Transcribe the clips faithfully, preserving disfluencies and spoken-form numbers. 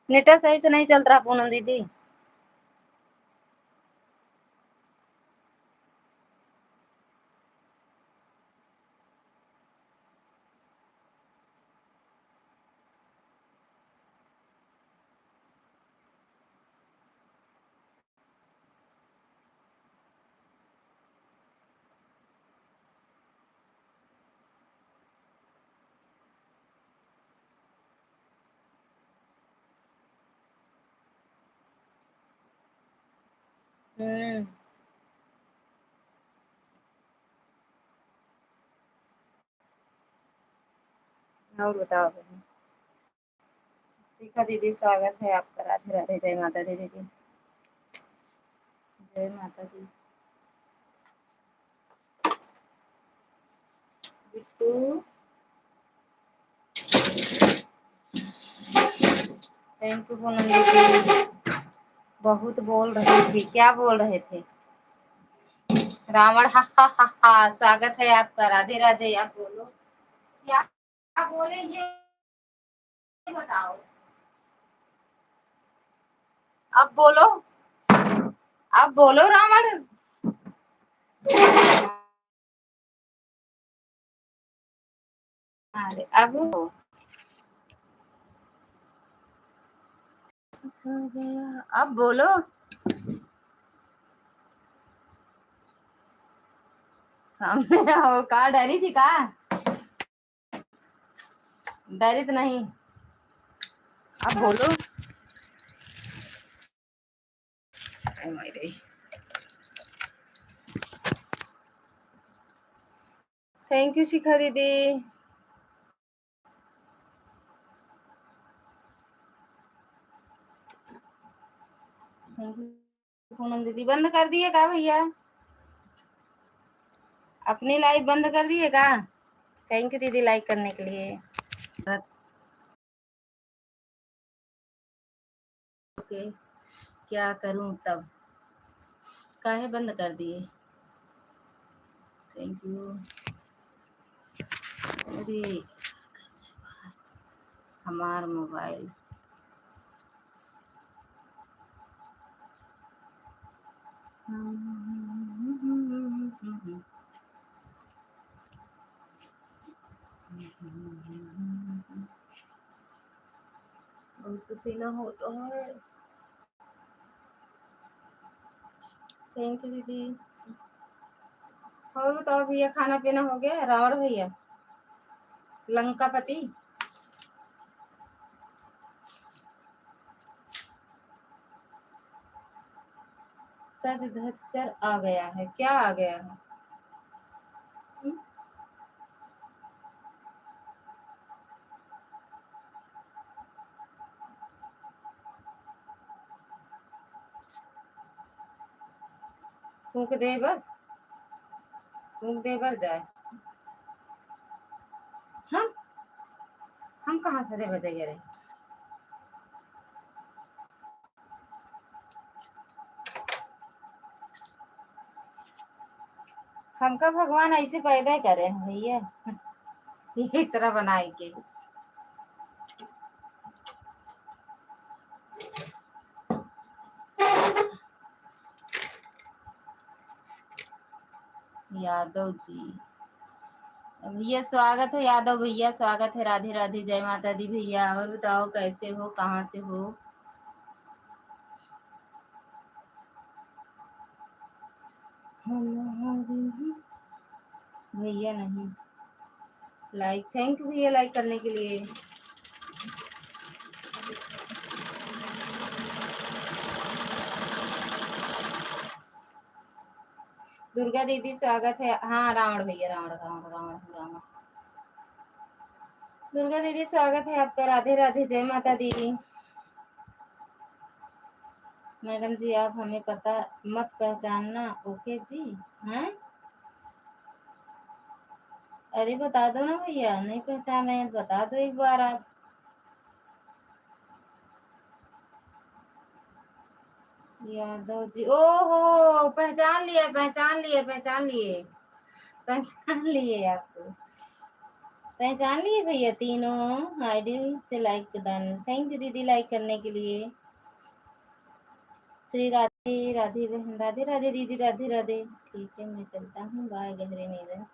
नेटा सही से नहीं चलत रहा पूनम दीदी। हम्म। और बताओ बहन। शिखा दीदी, स्वागत है आपका। राधे राधे, जय माता दी दीदी, जय माता दी। बिट्टू, thank you पूनम दीदी। बहुत बोल रही थी, क्या बोल रहे थे? रावण, हा हा हा हा। स्वागत है आपका। राधे राधे। आप बोलो, क्या बोले ये बताओ। अब बोलो, अब बोलो रावण। अरे अब, अब बोलो। सामने आओ, का डरी थी का? डरित नहीं, अब बोलो। Thank you शिखा दीदी। Thank you। पूनम दीदी बंद कर दिए का भैया? अपनी live बंद कर दिए का? Thank you दीदी, like करने के लिए। OK, क्या करूं तब? काहे बंद कर दिए? Thank you। अरे, हमार मोबाइल। बहुत पसीना होता है। Thank you दीदी। और बताओ भैया, खाना पीना हो गया? रावण भैया, लंकापति। सज धज कर आ गया है। क्या आ गया है? हम्म? फूंक दे बस, फूंक दे बर जाए। हम, हम कहाँ से रे बजे गे रहे? हमका भगवान ऐसे पैदा करे हैं भैया, ये तरह बनाए के। यादव जी, भैया स्वागत है, यादव भैया स्वागत है, राधे राधे, जय माता दी भैया। और बताओ कैसे हो, कहाँ से हो? भैया नहीं, like, thank you भैया like करने के लिए। दुर्गा दीदी स्वागत है। हाँ, रावण भैया, रावण, रावण, रावण, रावण। दुर्गा दीदी स्वागत है आपका। राधे राधे, जय माता दी। मैडम जी, आप हमें पता मत पहचानना, OK जी। हैं? अरे बता दो ना भैया, नहीं पहचान रहे हैं तो बता दो एक बार आप। यादव जी, ओहो, पहचान लिए, पहचान लिए, पहचान लिए, पहचान लिए आपको। पहचान लिए भैया तीनों? आईडी से लाइक डन। थैंक यू दीदी लाइक करने के लिए। श्री राधे राधे बहन, राधे राधे दीदी, राधे राधे। ठीक है, मैं चलता हूँ, बाय, गहरी नींद आ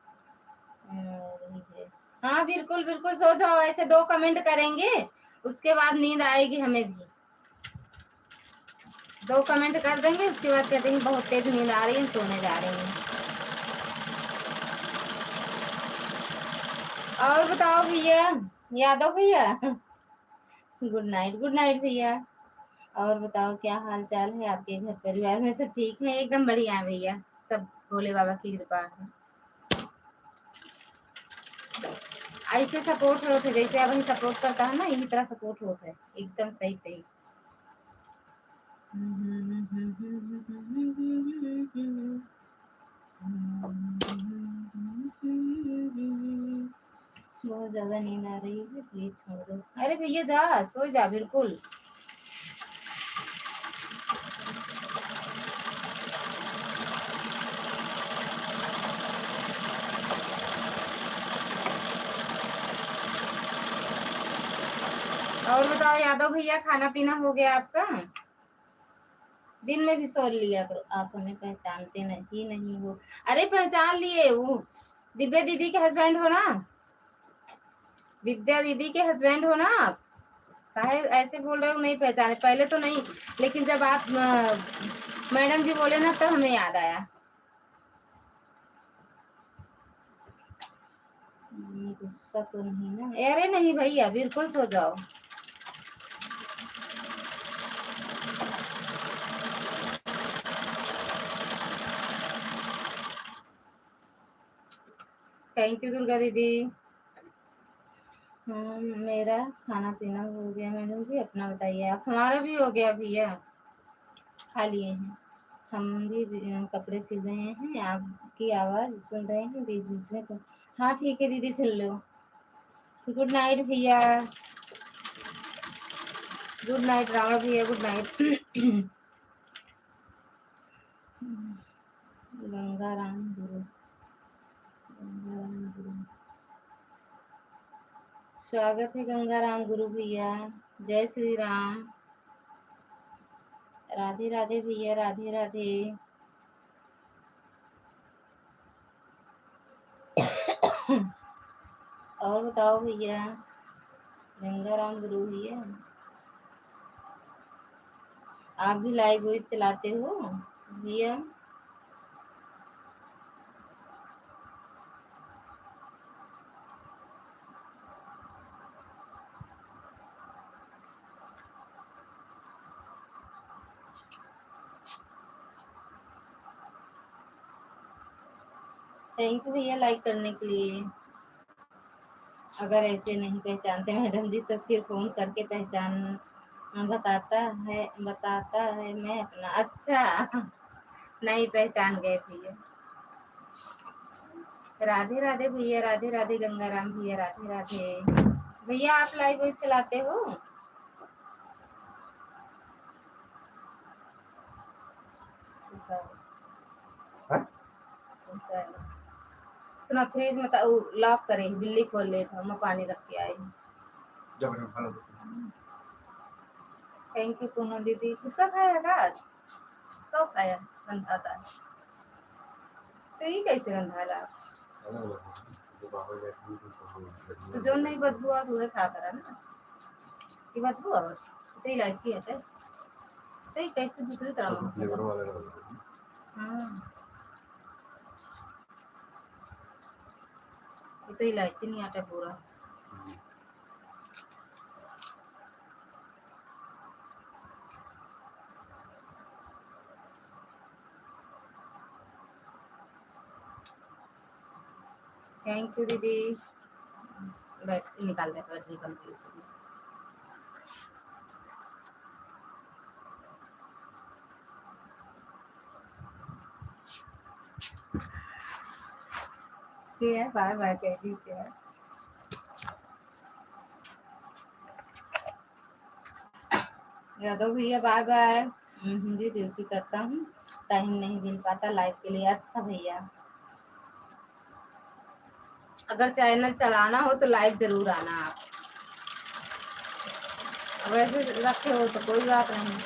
रही है। हाँ, बिल्कुल, बिल्कुल, सो जाओ, ऐसे दो कमेंट करेंगे, उसके बाद नींद आएगी हमें भी। दो कमेंट कर देंगे, उसके बाद कह देंगे, "बहुत तेज नींद आ रही है, सोने जा रही हूँ।" और बताओ भैया, यादव भैया, गुड नाइट, गुड नाइट भैया। और बताओ, क्या हाल चाल है आपके घर परिवार में, सब ठीक है? एकदम बढ़िया है भैया, सब भोले बाबा की कृपा है। ऐसे सपोर्ट होत है, जैसे अभी सपोर्ट करता है ना, यही तरह सपोर्ट होत है, एकदम सही सही। बहुत ज्यादा नींद आ रही है, प्लीज छोड़ दो। अरे भैया, जा, सो जा, बिल्कुल। और बताओ यादव भैया, खाना पीना हो गया आपका? दिन में भी सो लिया करो, आप हमें पहचानते नहीं, नहीं हो। अरे, पहचान लिए, वो दिव्या दीदी के हस्बैंड हो ना, विद्या दीदी के हस्बैंड हो ना आप? काहे ऐसे बोल रहे हो, नहीं पहचाने? पहले तो नहीं, लेकिन जब आप, अ, मैडम जी बोले ना, तब हमें याद आया। हम्म, गुस्सा तो नहीं ना? अरे नहीं भैया, बिल्कुल सो जाओ। थैंक यू दुर्गा दीदी। हम्म, मेरा खाना पीना हो गया मैडम जी, अपना बताइए आप। हमारा भी हो गया भैया, खा लिए हैं। हम भी, अ, कपड़े सिल रहे हैं, आपकी आवाज़ सुन रहे हैं बीच बीच में। हाँ ठीक है दीदी, सिल लो। गुड नाइट भैया, गुड नाइट रावण भैया, गुड नाइट। गंगाराम गुरु, गंगाराम गुरु, स्वागत है गंगाराम गुरु भैया। जय श्री राम। राधे राधे भैया, राधे राधे। और बताओ भैया, गंगाराम गुरु भैया, आप भी लाइव वाइव चलाते हो भैया? थैंक यू भैया लाइक करने के लिए। अगर ऐसे नहीं पहचानते मैडम जी तो फिर फोन करके पहचान बताता है, बताता है मैं अपना। अच्छा, नहीं पहचान गए भैया। राधे राधे भैया, राधे राधे गंगाराम भैया, राधे राधे। भैया आप लाइव वाइव चलाते हो? हाँ? सुना फ्रिज में तो लॉक करे, बिल्ली खोल ले था, मैं पानी रख के आई। जब मैं खा लो। थैंक यू पूनम दीदी। गुटखा खाया का आज? कब खाया? गंधाता है। तो ये कैसे गंधाला? तो जो नहीं बदबू आवत, उहे खा करा ना। ये बदबू आवत, तो इलायची है, तो, तो ये कैसे दूसरी तरह तो में? फ्लेवर वाला रहता है। हाँ। ये तो इलायची नहीं आता पूरा। हम्म। थैंक यू दीदी। बैठ, निकाल दे, बैटरी कम। ठीक है, बाय बाय कह दीजिए। यादव भैया बाय बाय। हम्म, भी ड्यूटी करता हूँ, टाइम नहीं मिल पाता लाइव के लिए। अच्छा भैया, अगर channel चलाना हो तो live जरूर आना आप। वैसे रखे हो तो कोई बात नहीं।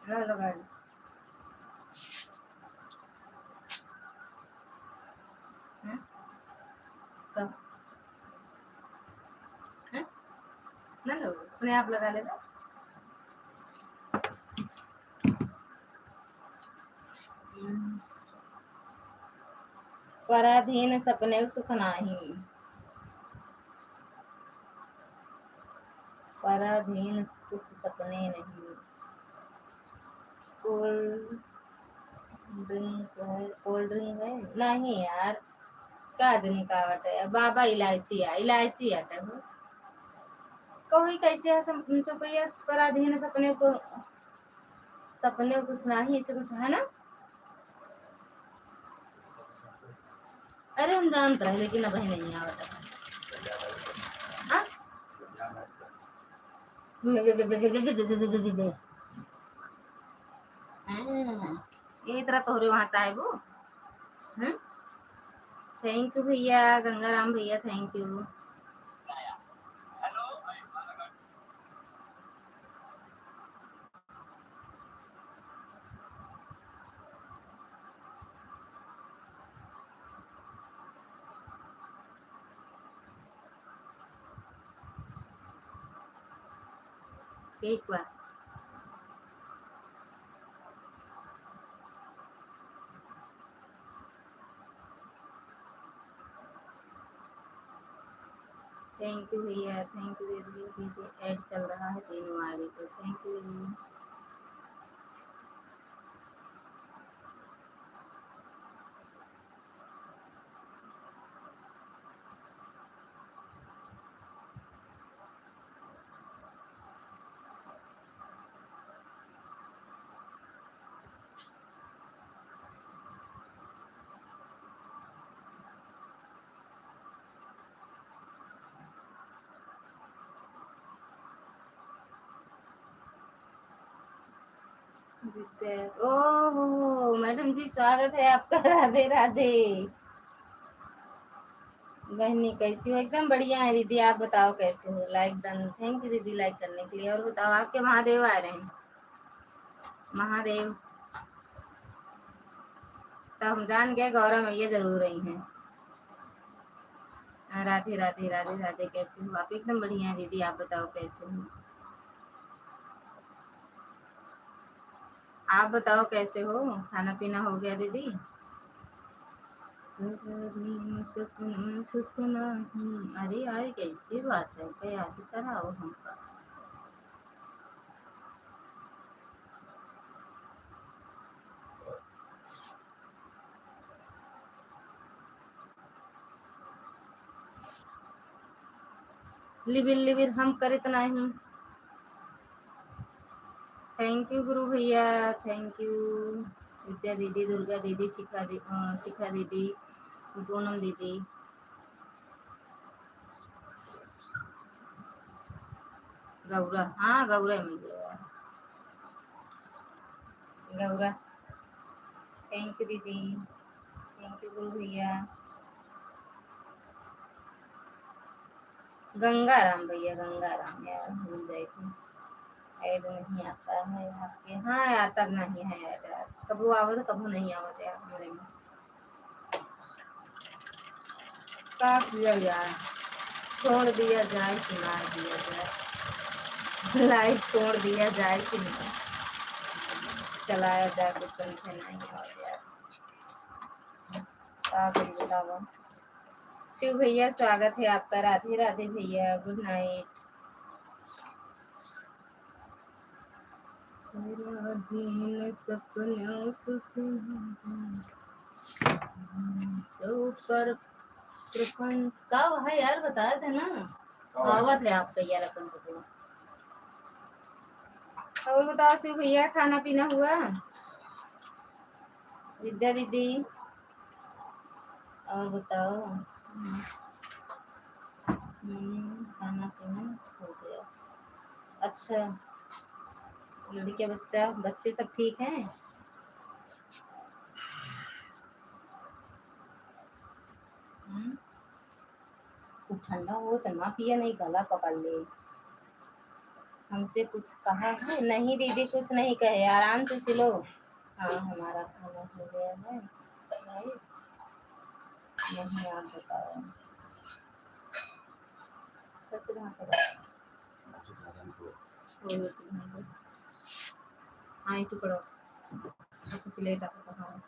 लो, लो, गाड़ी। हैं? तो, हैं? ना लो, अपने आप लगा लेना। पराधीन सपने सुख नाही। पराधीन सुख सपने नहीं। Cold drink है, cold drink है? नहीं यार, का जनी का बाटे? बाबा इलायची आ, इलायची आटे हो। कहो ई कैसे है सम-, चौपैया पराधीन सपने को, सपने कुछ नाही, ऐसे कुछ है ना? अरे हम जानत रहे, लेकिन अब ही नहीं आवत है। हाँ? हाँ, ये तरह तोहरे वहाँ साहेब हो। हम्म? Thank you भैया, गंगाराम भैया, thank you। ठीक बा। Thank you भैया, thank you दीदी। दीदी, ad चल रहा है तीन वाली पे। Thank you दीदी। ओ हो हो, madam जी, स्वागत है आपका। राधे राधे। बहनी, कैसी हो? एकदम बढ़िया है दीदी, आप बताओ कैसे हो? Like done, thank you दीदी like करने के लिए। और बताओ, आपके महादेव आ रहे हैं? महादेव, तो हम जान गए गौरा मैया जरूर आई हैं। हाँ, राधे राधे, राधे राधे, कैसे हो आप? एकदम बढ़िया है दीदी, आप बताओ कैसे हो? आप बताओ कैसे हो? खाना पीना हो गया दीदी? अरे यार, कैसे बात है, क्या याद कराओ हमका। लिबिर लिबिर हम करित नाही। Thank you गुरु भैया, thank you विद्या दीदी, दुर्गा दीदी, शिखा दी-, अ, शिखा दीदी, पूनम दीदी। गौरा, हाँ, गौरा मिल गया। गौरा, thank you दीदी, thank you गुरु भैया। गंगाराम भैया, गंगाराम यार, भूल जाए थे, ad नहीं आता है आपके। हाँ, आता नहीं है ad यार, कबो आवत, कबो नहीं आवत यार हमारे में। का किया जाए, छोड़ दिया जाए कि मार दिया जाए, live छोड़ दिया जाए कि नहीं चलाया जाए, कुछ समझे नहीं और यार, का करी बतावा। शिव भैया, स्वागत है आपका। राधे राधे भैया, good night। पराधीन सपनों सुख नहीं। तो पर प्रपंच का है यार, बता देना। हाँ। आवत है आपका यार अपन को। और बताओ शिव भैया, खाना पीना हुआ? विद्या दीदी, और बताओ। हम्म, खाना पीना हो गया। अच्छा, लड़के बच्चा, बच्चे सब ठीक हैं? हम्म? खूब ठंडा हो तो ना पिया, नहीं गला पकड़ ले। हमसे कुछ कहा है? नहीं दीदी, कुछ नहीं कहे, आराम से सिलो। हाँ, हमारा खाना हो गया है भाई। नहीं, आप बताओ। कैसे कहाँ पर? वो नीचे कहाँ पर? हाँ, एक टुकड़ा। अच्छा, प्लेट आपका, हाँ।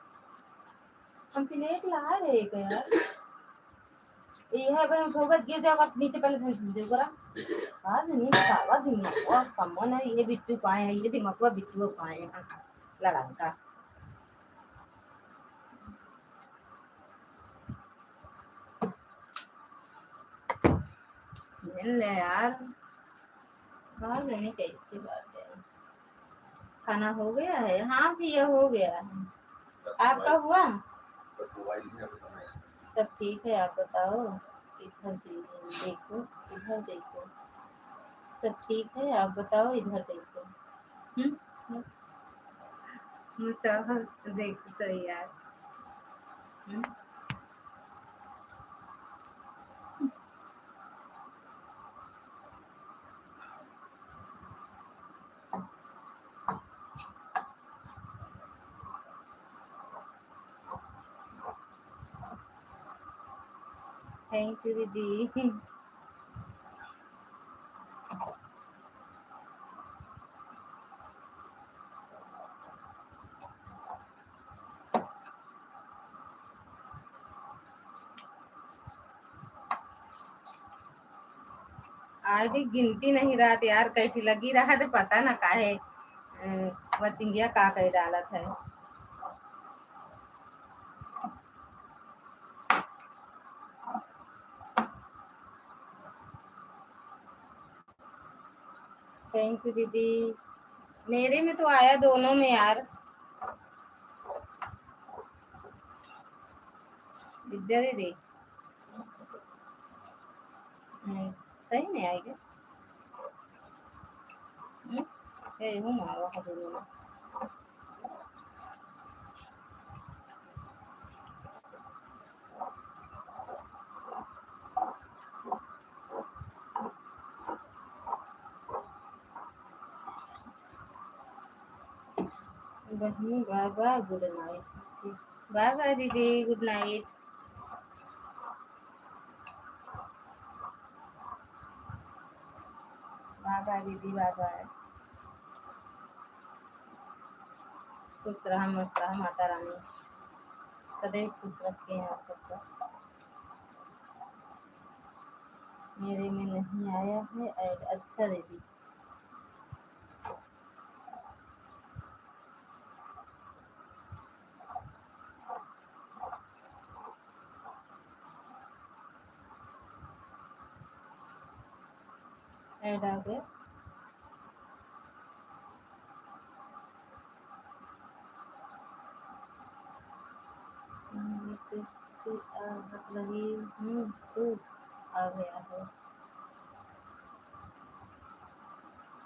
हम प्लेट ला रहे हैं यार। ये है भाई, उठोगा, गिर जाओगा, नीचे पहले से दे करा। आज नहीं बतावा दिमाग, कम ना, ये बिट्टू पाए हैं, ये दिमाग बिट्टू पाए हैं, लड़ाका। ले यार, का जाने कैसे बात है। खाना हो गया है? हाँ भैया, हो गया है। आपका हुआ? सब ठीक है, आप बताओ। इधर दे-, देखो, इधर देखो। सब ठीक है, आप बताओ, इधर देखो। हम्म? बताओ, देखो तो यार। हम्म? Thank you दीदी। आज गिनती नहीं रहत यार, कैठी लगी रहत, पता ना काहे, अ, वचिंगिया का कह डालत है। Thank you दीदी। मेरे में तो आया दोनों में यार। विद्या दीदी, हम्म, सही में आएगा। हम्म? ए, हूँ मावा का दोनों में। बहिनी, bye bye, good night। Bye bye दीदी, good night। Bye bye दीदी, bye bye। खुश रहा, मस्त रहा, माता रानी सदैव खुश रखे आप सबका। मेरे में नहीं आया है add। अच्छा दीदी। Add आ गया। Request से आ रही हूँ तो आ गया है।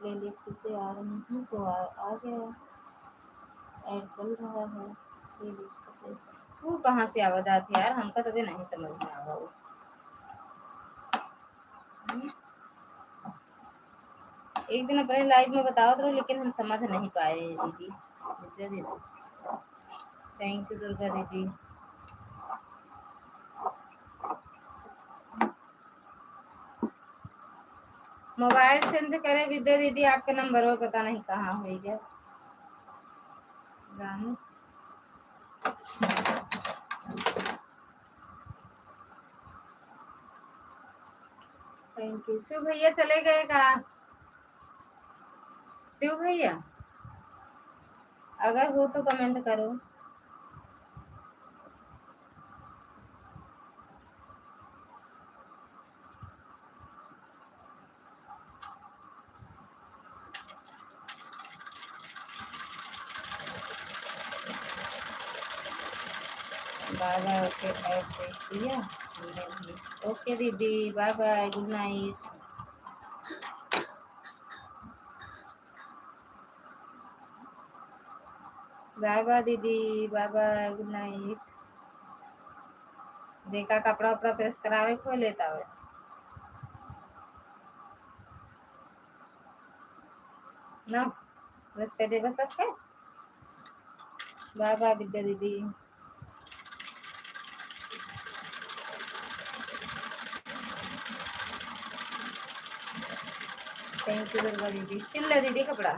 Playlist से आ रही हूँ तो आ, आ गया। Add चल रहा है playlist से। वो कहाँ से आवाज आती है यार, हमका तबे नहीं समझ में आवा वो। हम्म? एक दिन अपने live में बतावत रहो, लेकिन हम समझ नहीं पाए दीदी। विद्या दीदी, thank you दुर्गा दीदी। Mobile change करे विद्या दीदी, आपके number वो पता नहीं कहाँ होई गया। गाने। Thank you। शिव भैया चले गए का? शिव भैया, अगर हो तो comment करो। Bye bye, okay, add देख लिया हमने भी। Okay दीदी, bye bye, good night। Bye bye दीदी, बाय बाय, गुड नाइट। देखा, कपड़ा उपड़ा प्रेस करावे को लेता हुए ना, प्रेस कर देबा सबके। बाय बाय विद्या दीदी। थैंक यू दुर्गा दीदी। सिल ले दीदी कपड़ा।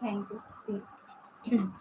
Thank you.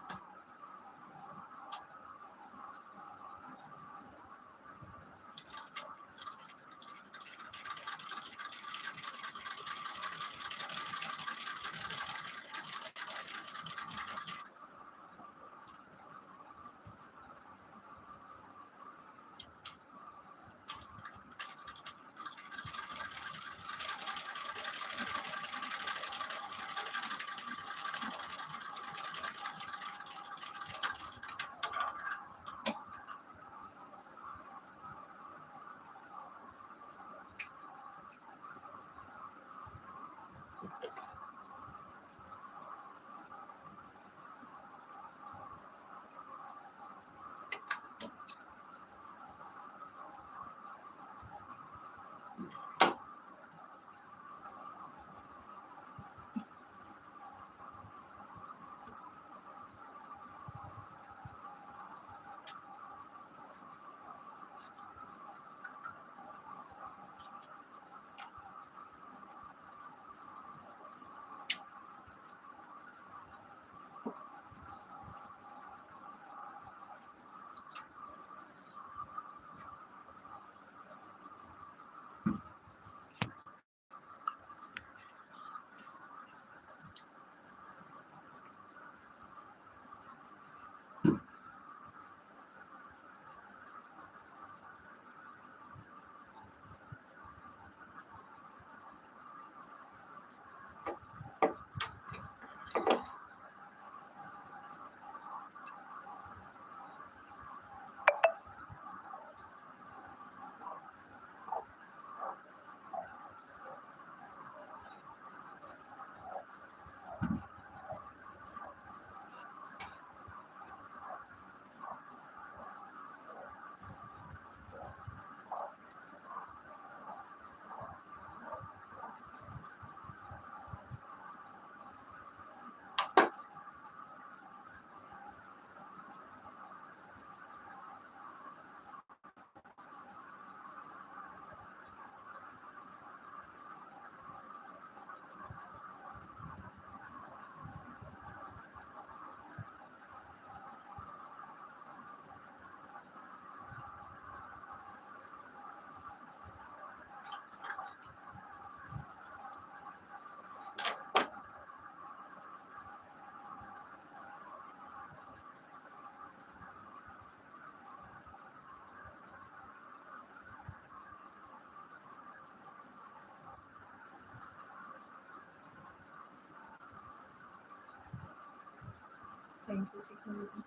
Thank you, शिखा दीदी।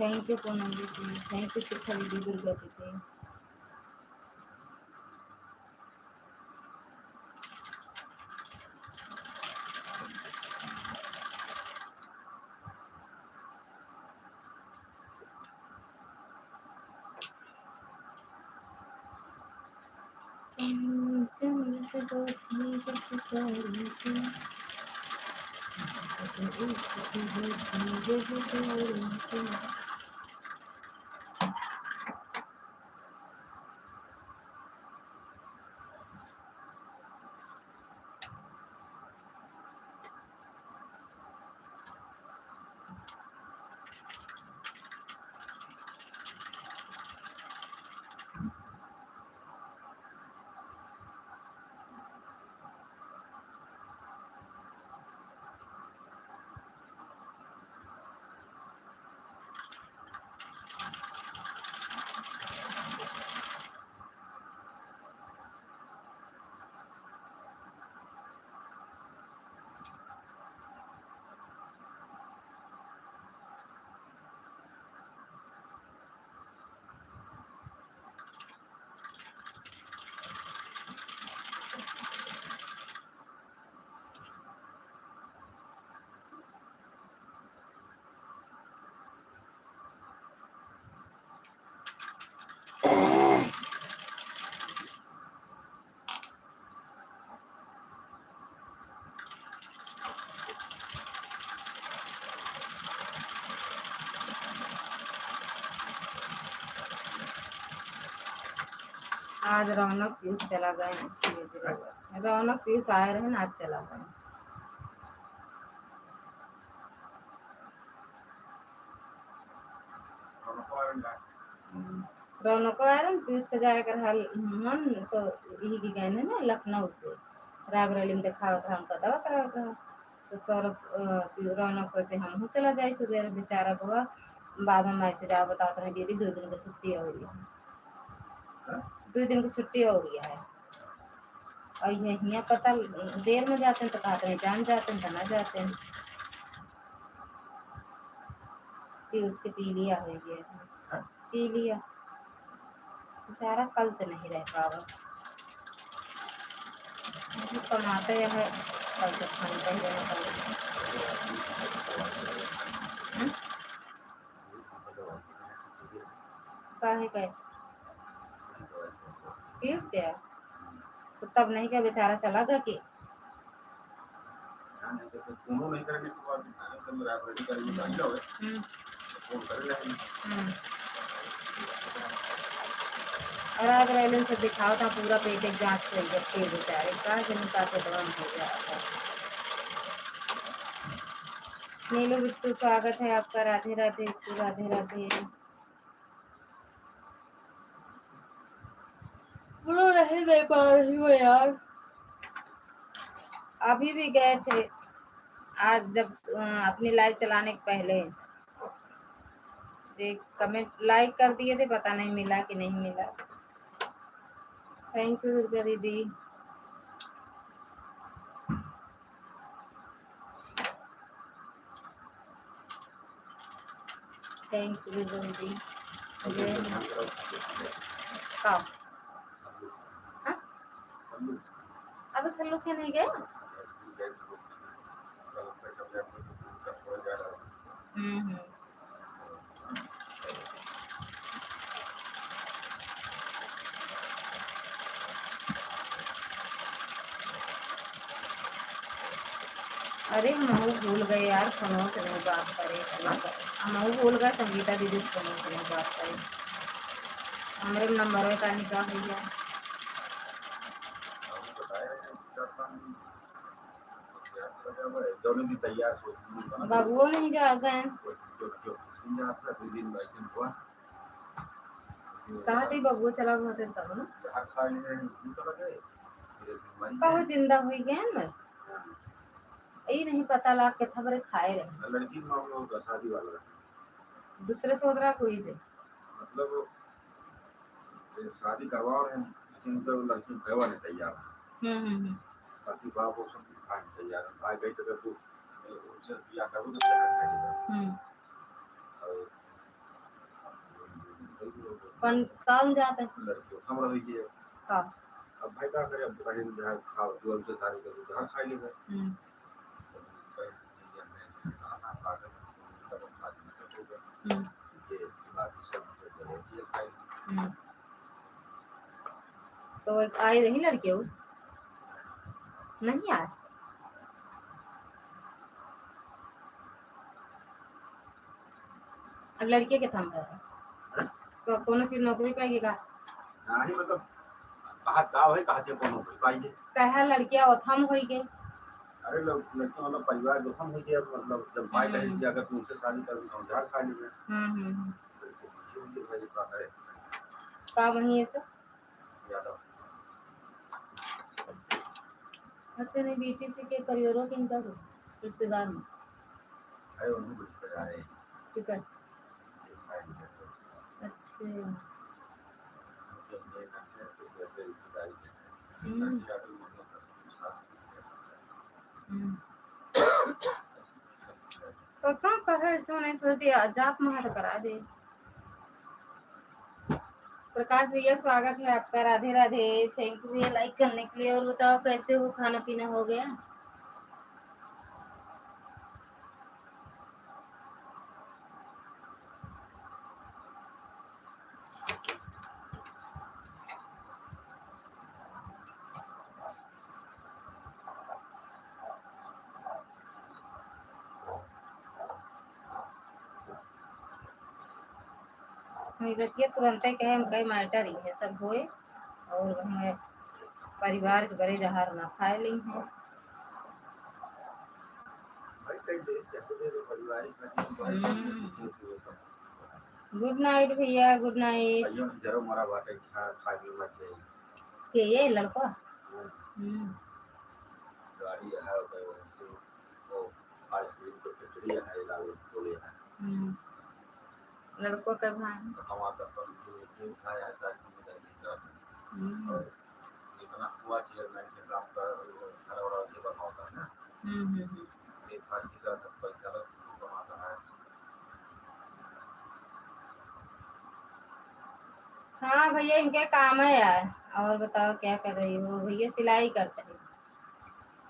Thank you पूनम दीदी, thank you शिखा दीदी, दुर्गा दीदी। चम चम से होती है सितारों से। आज रौनक पीयूष चला गए, रौनक पीयूष आए रहे ना, आज चला गए। हम्म। रौनक आए रहे, पीयूष के जाए के रहल मन, तो यही के गए ना लखनऊ से, रायबरेली में देखावत रहा, उनका दवा करावत रहा। तो सौरभ, अ, पीयू-, रौनक सोचे, "हमहू चला जाई सुबेरे।" बेचारा बउआ बाद में मैसेज आवा बतावत रहे, "दीदी, दो दिन की छुट्टी और है, दो दिन की छुट्टी और है।" और ये हियाँ पता देर में जाते हैं तो कहते हैं, "जान जाते हैं तो ना जाते हैं।" पीयूष के पी लिया हो गया, पी लिया। बेचारा कल से नहीं रह पावा। अभी कमाते हैं, कल से खान पहले ना कल। हम्म? काहे गए? पीयूष गया? तो तब नहीं गया, बेचारा चला गया कि? हम्म। हम्म। और रायबरेली से दिखावत है, पूरा पेट एक जांच कइल, जब के बेचारे का जनी का पेटवा में हो गया था। नीलू बिट्टू, स्वागत है आपका। राधे राधे बिट्टू, राधे राधे। बोलो, नहीं दे पा रही हूँ यार। अभी भी गए थे आज, जब, अ, अपनी लाइव चलाने के पहले देख, कमेंट, लाइक कर दिए थे, पता नहीं मिला कि नहीं मिला। Thank you दुर्गा दीदी। Thank you दुर्गा दीदी। जय हिंद। का? हाँ? अबे लोग के नहीं गए। हम्म, हम्म। अरे, हम भूल गए यार, फोनों से नहीं बात करे। हम भूल गए संगीता दीदी से फोनों से नहीं बात करे। हमरे नंबर में का निकाह हो गया। बबुओ नहीं जा गए। कहा थी बबुओ चला हुआ थे तब ना। कहो जिंदा हुई गए ना। ई नहीं पता लाग के थबरे खाए रहे। लड़की मामला होगा शादी वाला। दूसरे सोदरा कोई से। मतलब, ये शादी करवा रहे हैं, लेकिन तो लड़की भयवा नहीं तैयार है। हम्म, हम्म, हम्म। बाकी बाप वो सब खाए नहीं तैयार है। भाई कहीं तो तू उनसे बियाह करो तो क्या करेगा? हम्म। और कौन, कौन जाता है? लड़की हम रह गई है। हाँ। अब भाई का करे, अब कहीं जो है खाओ, जो हमसे शादी कर, घर खा लेगा। हम्म। हम्म। हम्म। तो एक आई रही लड़की हो? नहीं आए। अब लड़के के थम है। तो कोनो चीज नौकरी पाएगी का? नहीं, मतलब, बाहर का है, कहा थे कोनो नौकरी पाएगी? कहा लड़किया ओथम होई गए। अरे, लड़-, लड़किया मतलब परिवार जोखम हो गया, मतलब, जब माई बहन हम्म। की अगर तुमसे शादी कर दूँ, तो हम जहर खा लेंगे। हम्म, हम्म, हम्म। तो इसको पूछिए, उनके भाई का है। का वही है सब? यादव। अच्छा, नहीं, बीटीसी के परिवारों के इनका हो, रिश्तेदार में? अरे, उनको रिश्तेदार है। ठीक है। अच्छा। हम्म। हम्म। तो का कहे, ऐसे नहीं सोचती, आ, जात महत करा दे। प्रकाश भैया, स्वागत है आपका। राधे राधे। Thank you भैया, like करने के लिए। और बताओ, कैसे हो, खाना पीना हो गया? हम बतिया तुरंते कहे, हम कहे matter ही है, सब होए और वहाँ परिवार के बड़े जहार ना खाए लें हैं। हम्म। Good night भैया, good night। भैया, जरो मरा बाटे, खा, खा के मत जाइए। के ये लड़का? हम्म। हम्म। गाड़ी है, ओकर वजह से वो ice cream के factory है, लाल बोले है। हम्म। लड़को के भाई। तो हम आप अपन जो, जो खाया है, ताकि हम इधर नहीं कर। हम्म। और जितना हुआ chairman से काम कर, घर वाला ये बनवाता है ना। हम्म, हम्म, हम्म। एक बार की तरह सब पैसा बस कमाता है। हाँ भैया, इनके काम है यार। और बताओ, क्या कर रही हो भैया? सिलाई करते हैं,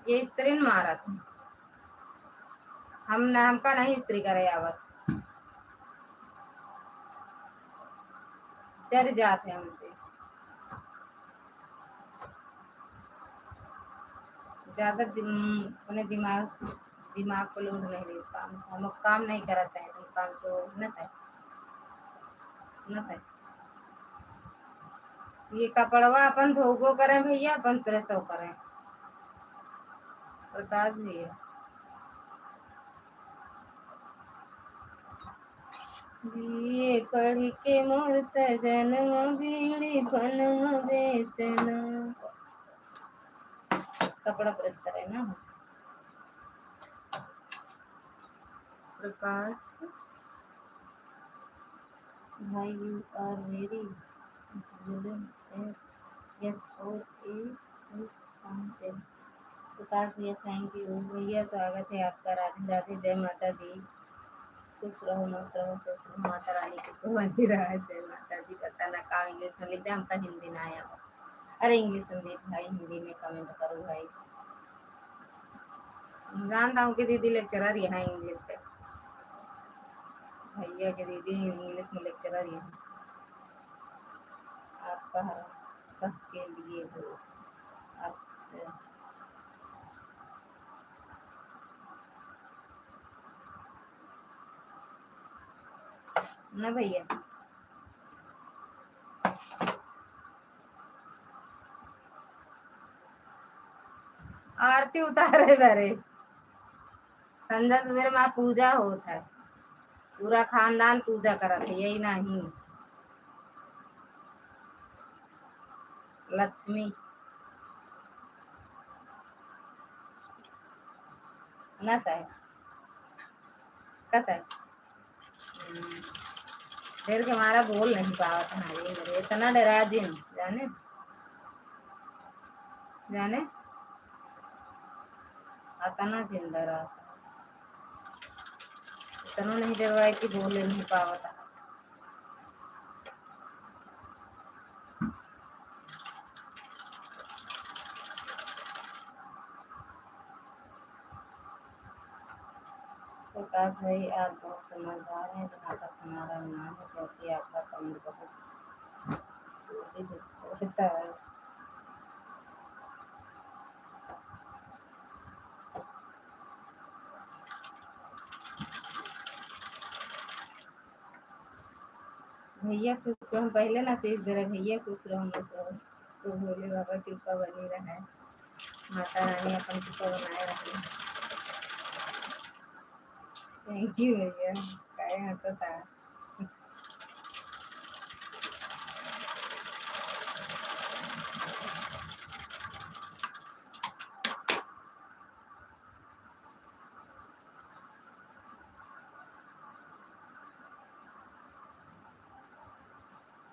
ये इस्त्री न मारत हैं। हम न, हमका नहीं इस्त्री करे आवत, चल जात है हमसे। ज्यादा दिम-, अपने दिमाग, दिमाग पे load नहीं ले काम। हम लोग काम नहीं करा चाहे, तुम काम तो न सही, न सही। ये कपड़वा अपन धोबो करें भैया, अपन प्रेसो करें। प्रकाश भैया। बीए पढ़ के मोर सजनवा बीड़ी पनवा बेचना। कपड़ा प्रेस करे ना। प्रकाश भाई, you are very brilliant and yes for a wish content। प्रकाश भैया, thank you। भैया, स्वागत है आपका। राधे राधे, जय माता दी। खुश रहो, मस्त रहो, स्वस्थ रहो, माता रानी की बनी रहा। जय माता दी। पता ना का English में लिखते, हमका हिंदी ना आया। अरे English संदीप भाई, हिंदी में comment करो भाई। जानता हूँ कि दीदी lecturer यहाँ English के, भैया के दीदी English में lecturer यहाँ। आप कह, कह के लिए हो। अच्छा। ना भैया। आरती उतारे बरे। संझा सुबेरे माँ पूजा होत है, पूरा खानदान पूजा करत है, यही नहीं लक्ष्मी। ना साहब, का साहब? हम्म, डर के मारा बोल नहीं पावत है, ये मेरे इतना डरा जिन, जाने, जाने, अतना जिन डरा सा, इतना नहीं डरवाई कि बोले नहीं पावत है। प्रकाश भाई, आप बहुत समझदार हैं, जहाँ तक हमारा अनुमान है, क्योंकि आपका comment बहुत जल्दी होता है। भैया खुश रहो, पहले ना शीश दे रहे, भैया खुश रहो, मस्त रहो, तो भोले बाबा कृपा बनी रहे, माता रानी अपन कृपा बनाए रहे। Thank you भैया, काहे हंसता?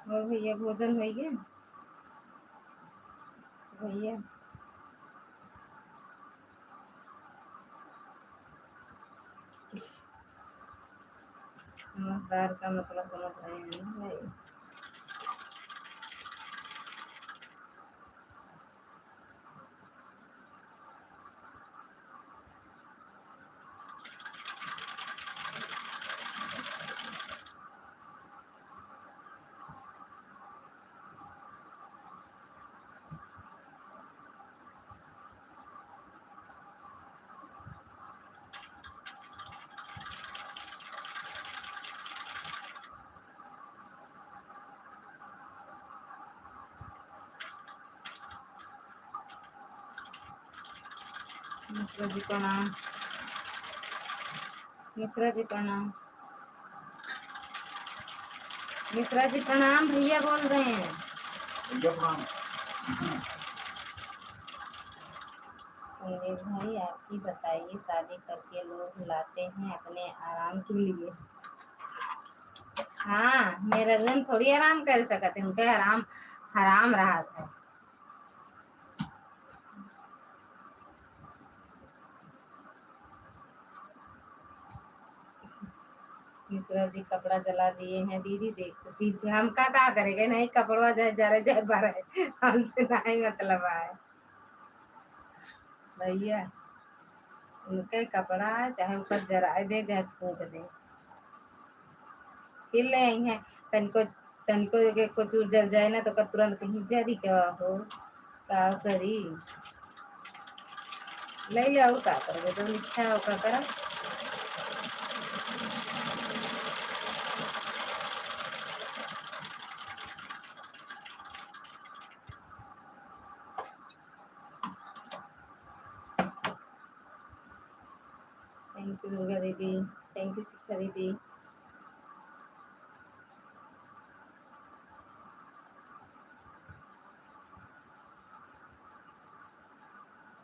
और भैया भोजन होइ गया? भैया समझदार का मतलब समझ रहे हैं ना भाई। मिश्रा जी प्रणाम। मिश्रा जी प्रणाम। मिश्रा जी प्रणाम, भैया बोल रहे हैं। भैया प्रणाम। संदीप भाई, आप ही बताइए, शादी करके लोग लाते हैं अपने आराम के लिए। हाँ, मेरे रघुन थोड़ी आराम कर सकते, उनके आराम हराम रहा था। मिश्रा जी कपड़ा जला दिए हैं दीदी, देखो पीछे, हम का, का करेंगे, नहीं कपड़वा जाए जरे जाए बरे, हमसे नहीं मतलब है भैया, उनके कपड़ा चाहे ऊपर जराए दे चाहे फूंक दे, फिर ले आई हैं। तनिको, तनिको के कुछ जर जाए ना तो ओकर तुरंत कहीं जरी के हो, का करी, ले ले और का करबे, जौन इच्छा हो का करा। Thank you दुर्गा दीदी, thank you शिखा दीदी।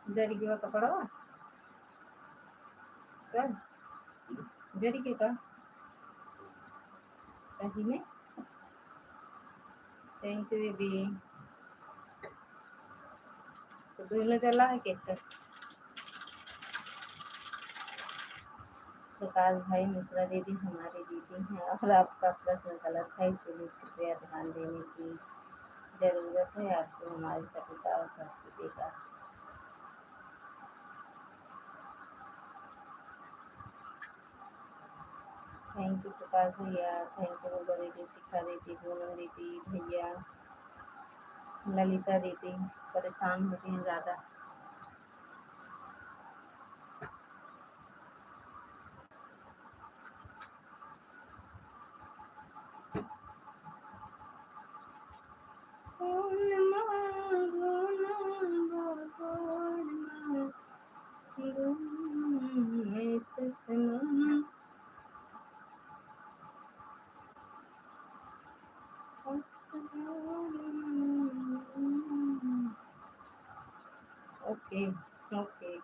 जरी के बा कपड़वा? का? जरी के का? सही में? Thank you दीदी। तो दोनों जला है केक का। प्रकाश भाई मिश्रा दीदी हमारी दीदी हैं और आपका प्रश्न गलत है, इसीलिए कृपया ध्यान देने की जरूरत है आपको हमारी सभ्यता और संस्कृति का। Thank you प्रकाश भैया, thank you दुर्गा दीदी, शिखा दीदी, पूनम दीदी, भैया, ललिता दीदी। परेशान होती हैं ज़्यादा। Okay, okay.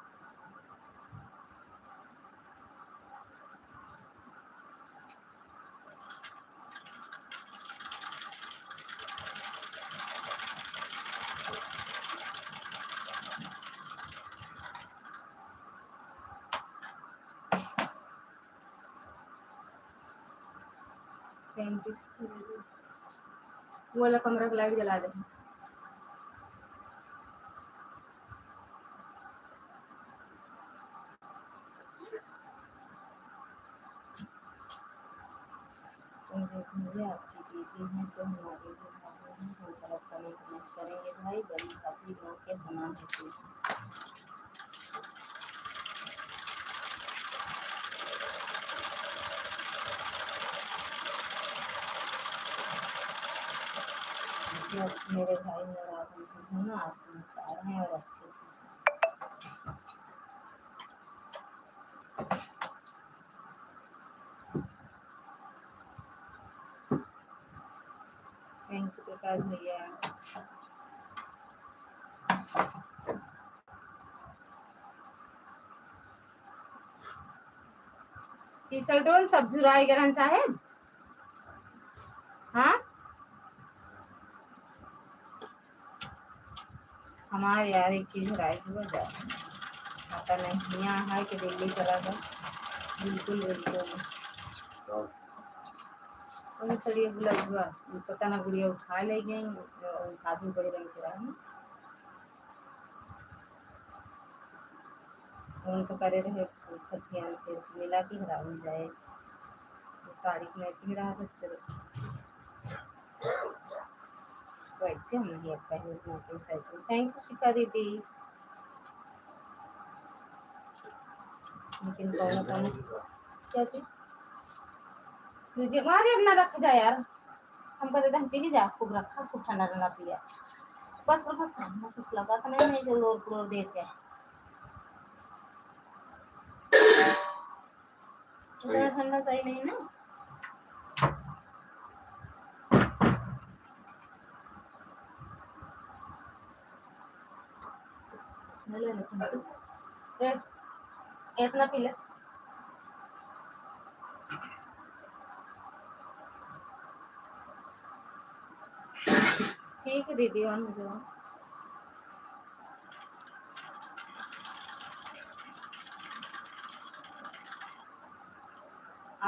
Thank you। वो वाला कमरा का light जला दे। संजय भैया आपकी दीदी हैं तो हमारी भी भाभी हैं, हम गलत comment मत करेंगे भाई, बड़ी भाभी माँ के समान होती है। बस मेरे भाई नाराज नहीं होना, आप समझदार हैं और अच्छे हैं। Thank you प्रकाश भैया। T-shirt उन सब झुराई गरहन साहेब। हाँ, हमारे यार एक चीज राय की वजह, पता नहीं यहाँ है कि दिल्ली चला गया। बिल्कुल, बिल्कुल। वही सड़िया बुला हुआ, पता ना गुड़िया उठा ले गई, और भाभी बहिरन के रहा। फोन तो करे रहे, पूछत कि हम फिर मिला कि हरामी जाए, तो साड़ी के matching रहा था, फिर तो ऐसे हम नहीं पहने matching साड़ी। Thank you शिखा दीदी। लेकिन कौन कौन क्या चीज? फ्रिज में, अरे अब ना रख जा यार, हम कहते हम पी ली जा, खूब रखा, खूब ठंडा ठंडा पिया। बस बस बस, हम कुछ लगा तो नहीं, नहीं जो लोर क्लोर देते हैं। इतना ठंडा सही नहीं ना। ले ले, ले, ले। ए, इतना पी ले। ठीक है दीदी, on हो जाओ।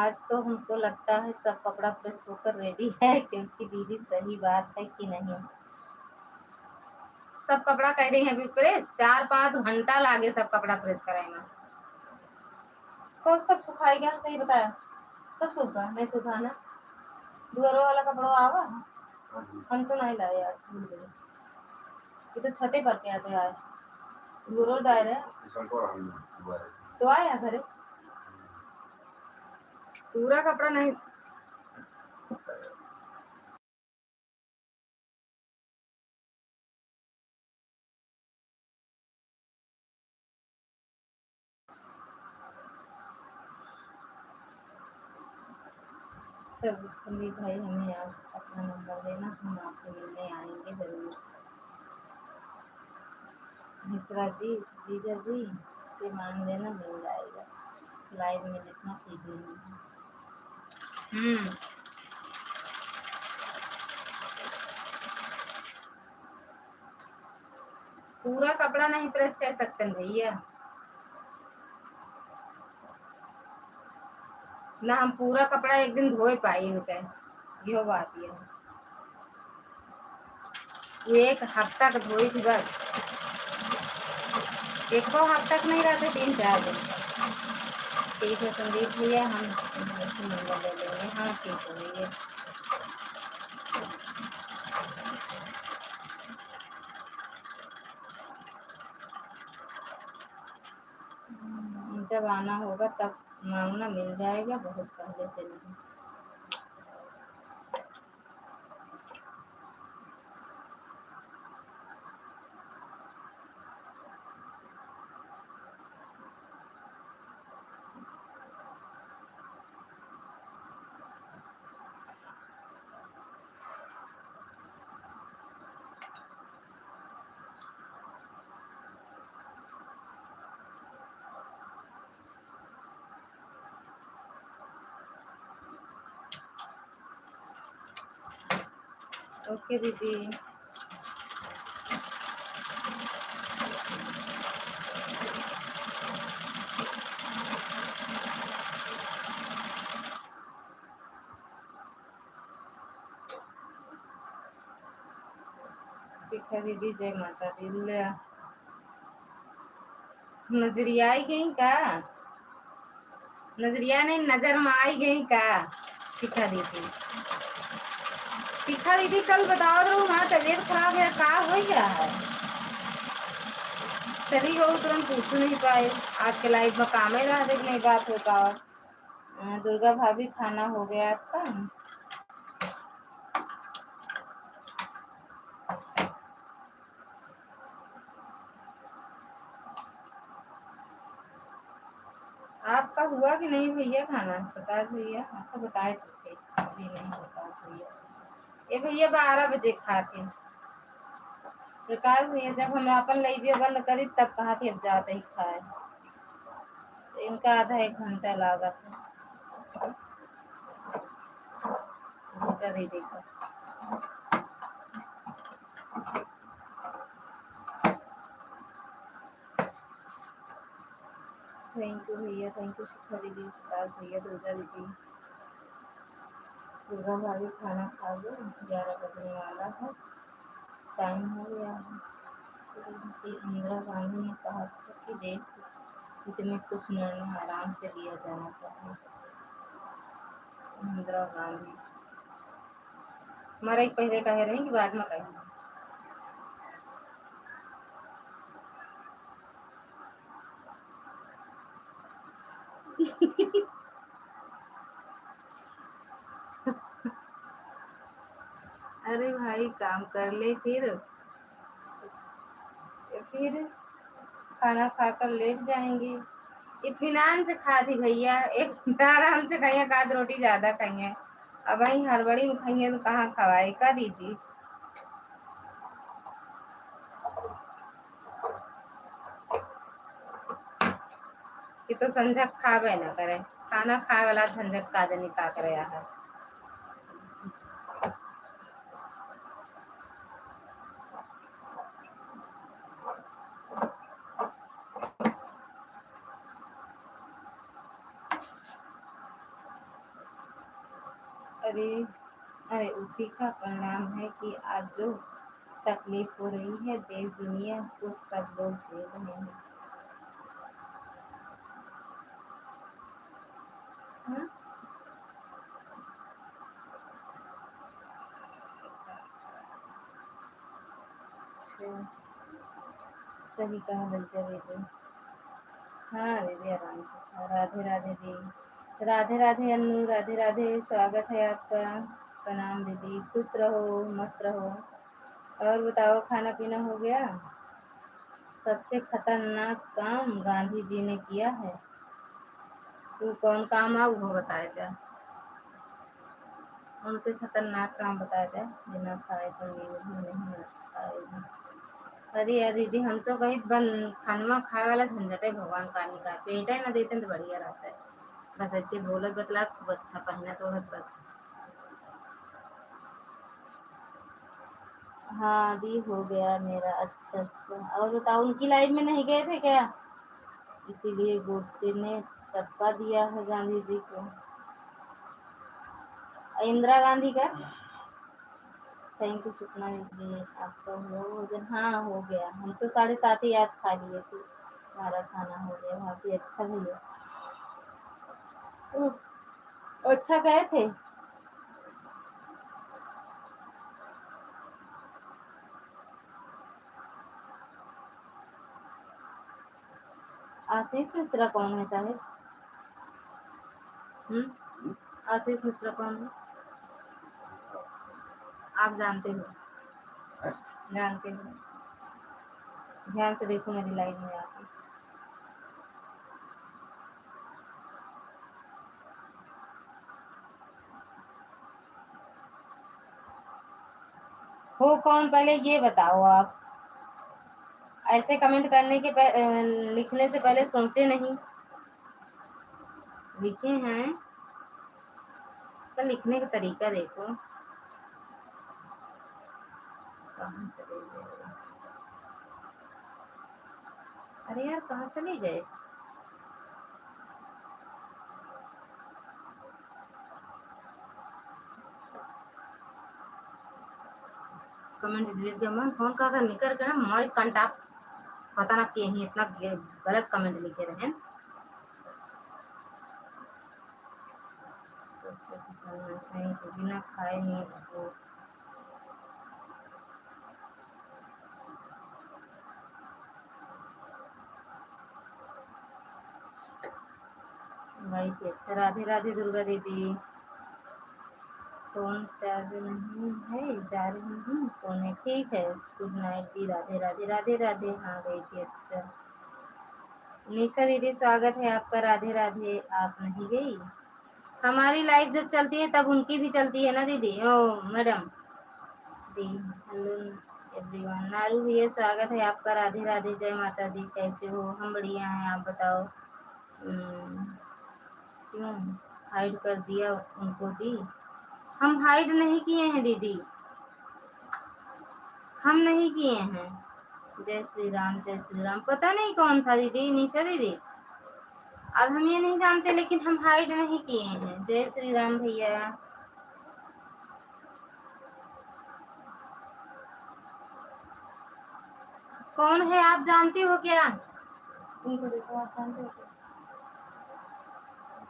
आज तो हमको लगता है सब कपड़ा press होकर ready है, क्योंकि दीदी सही बात है कि नहीं? सब कपड़ा कह रही हैं अभी press, चार पाँच घंटा लागे सब कपड़ा press करे में। कब सब सुखाई गया, सही बताया, सब सूख गया, नहीं सूखा ना। दुअरो वाला कपड़ो आवा, हम तो नहीं लाए यार, भूल गए। ये तो छते पर के आटे आए, दुअरो डाय रहे। तो आया घरे, पूरा कपड़ा नहीं। सब संदीप भाई, हमें आप अपना नंबर देना, हम आपसे मिलने आएंगे जरूर। मिश्रा जी, जीजा जी से मांग लेना, मिल जाएगा। Live में लिखना ठीक नहीं है। हम्म। पूरा कपड़ा नहीं press कर सकते न भैया, ना हम पूरा कपड़ा एक दिन धोए पाई इनके, यो बात ये है। एक हफ्ता का धोई थी बस। एको हफ्ता का नहीं रहते, तीन चार दिन। ठीक है संदीप भैया, हम नंबर ले लेंगे। हाँ, ठीक है भैया। जब आना होगा तब मांगना, मिल जाएगा, बहुत पहले से नहीं। ओके दीदी। शिखा दीदी, जय माता दी। ले, नजरिया आई गई का? नजरिया नहीं, नजर में आई गई का? शिखा दीदी, शिखा दीदी, कल बतावत रहू ना, तबीयत खराब है, का हो गया है? चली गई, तुरंत पूछ नहीं पाए। आज के लाइव में कामे रहा, देख नहीं बात हो पावा। अ, दुर्गा भाभी, खाना हो गया आपका? आपका हुआ कि नहीं भैया खाना, प्रकाश भैया? अच्छा, बताए तो थे, अभी नहीं, प्रकाश भैया। ए भैया, बारह बजे खाते हैं। प्रकाश भैया, जब हम आपन लइबिया बंद करी, तब कहा कि अब जाते ही खाए। इनका आधा एक घंटा लागत है। घंटा दे देखा। Thank you भैया, thank you शिखा दीदी, प्रकाश भैया, दुर्गा दीदी। दुर्गा भाभी, खाना खा लो, ग्यारह बजने वाला है, टाइम हो गया है। श्रीमती इंदिरा गांधी ने कहा था कि देश हित में कुछ निर्णय आराम से लिया जाना चाहिए। इंदिरा गांधी मरे के पहले कहे रही कि बाद में कहे। अरे भाई, काम कर ले फिर, फिर खाना खाकर लेट जाएंगे। इत्मीनान से खा थी भैया, एक आराम से खाइए, एक आध रोटी ज्यादा खाइए। अब वहीं हड़बड़ी में खाइए तो कहाँ खवाए का दीदी? कि तो संझा खाबे ना करे, खाना खाए वाला झंझट का जनी का करे आहा। अरे, अरे, उसी का परिणाम है कि आज जो तकलीफ हो रही है देश दुनिया को, सब लोग झेल रहे हैं। हाँ? अच्छा, सही कहा ललिता दीदी। हाँ दीदी, आराम से खा। राधे राधे दी। राधे राधे अन्नू, राधे राधे, स्वागत है आपका। प्रणाम दीदी, खुश रहो, मस्त रहो। और बताओ, खाना पीना हो गया? सबसे खतरनाक काम गांधी जी ने किया है। तू कौन काम आ, वो बताए दे। उनके खतरनाक काम बताए दे। बिना खाए तो नींद भी नहीं आएगी। अरे यार दीदी, हम तो कहीं बन-, खानवा खाए वाला झंझटे भगवान का निकाल, पेटे ना देते तो बढ़िया रहता है। बस ऐसे बोलत बतला, खूब अच्छा पहनत ओढ़त बस। हाँ दी, हो गया मेरा। अच्छा, अच्छा, और बताओ, उनकी लाइव में नहीं गए थे क्या? इसीलिए गोडसे ने टपका दिया है गांधी जी को। इंदिरा गांधी का Thank you सुपना दीदी, आपका हुआ भोजन? हाँ, हो गया, हम तो साढ़े सात ही आज खा लिए थे, हमारा खाना हो गया, भाभी। अच्छा भैया, ओह, अच्छा गए थे। आशीष मिश्रा कौन है साहेब? हम्म? आशीष मिश्रा कौन है? आप जानते हो? जानते हो? ध्यान से देखो मेरी live में आके। हो कौन, पहले ये बताओ आप। ऐसे comment करने के पह-, अ, लिखने से पहले सोचे नहीं? लिखे हैं, तो लिखने का तरीका देखो। कहाँ चले गए? अरे यार, कहाँ चले गए? Comment delete कर, मन फोन का था निकर के ना, मारी कंटा, पता ना के ही इतना ग-, गलत comment लिखे रहे। Thank you, बिना खाए नहीं रहो। भाई जी, अच्छा, राधे राधे दुर्गा दीदी। फोन चार्ज नहीं है, जा रही हूँ सोने। ठीक है, good night दी, राधे राधे, राधे राधे। हाँ गई थी, अच्छा। निशा दीदी, स्वागत है आपका, राधे राधे। आप नहीं गई? हमारी live जब चलती है तब उनकी भी चलती है ना दीदी, ओ मैडम। दी, hello everyone, नारू भैया, स्वागत है आपका, राधे राधे, जय माता दी। कैसे हो? हम बढ़िया हैं, आप बताओ। हम्म, क्यों hide कर दिया उनको दी? हम hide नहीं किए हैं दीदी, हम नहीं किए हैं। जय श्री राम, जय श्री राम। पता नहीं कौन था दीदी, निशा दीदी, अब हम ये नहीं जानते, लेकिन हम hide नहीं किए हैं। जय श्री राम भैया। कौन है, आप जानती हो क्या? इनको देखो, आप जानते हो क्या?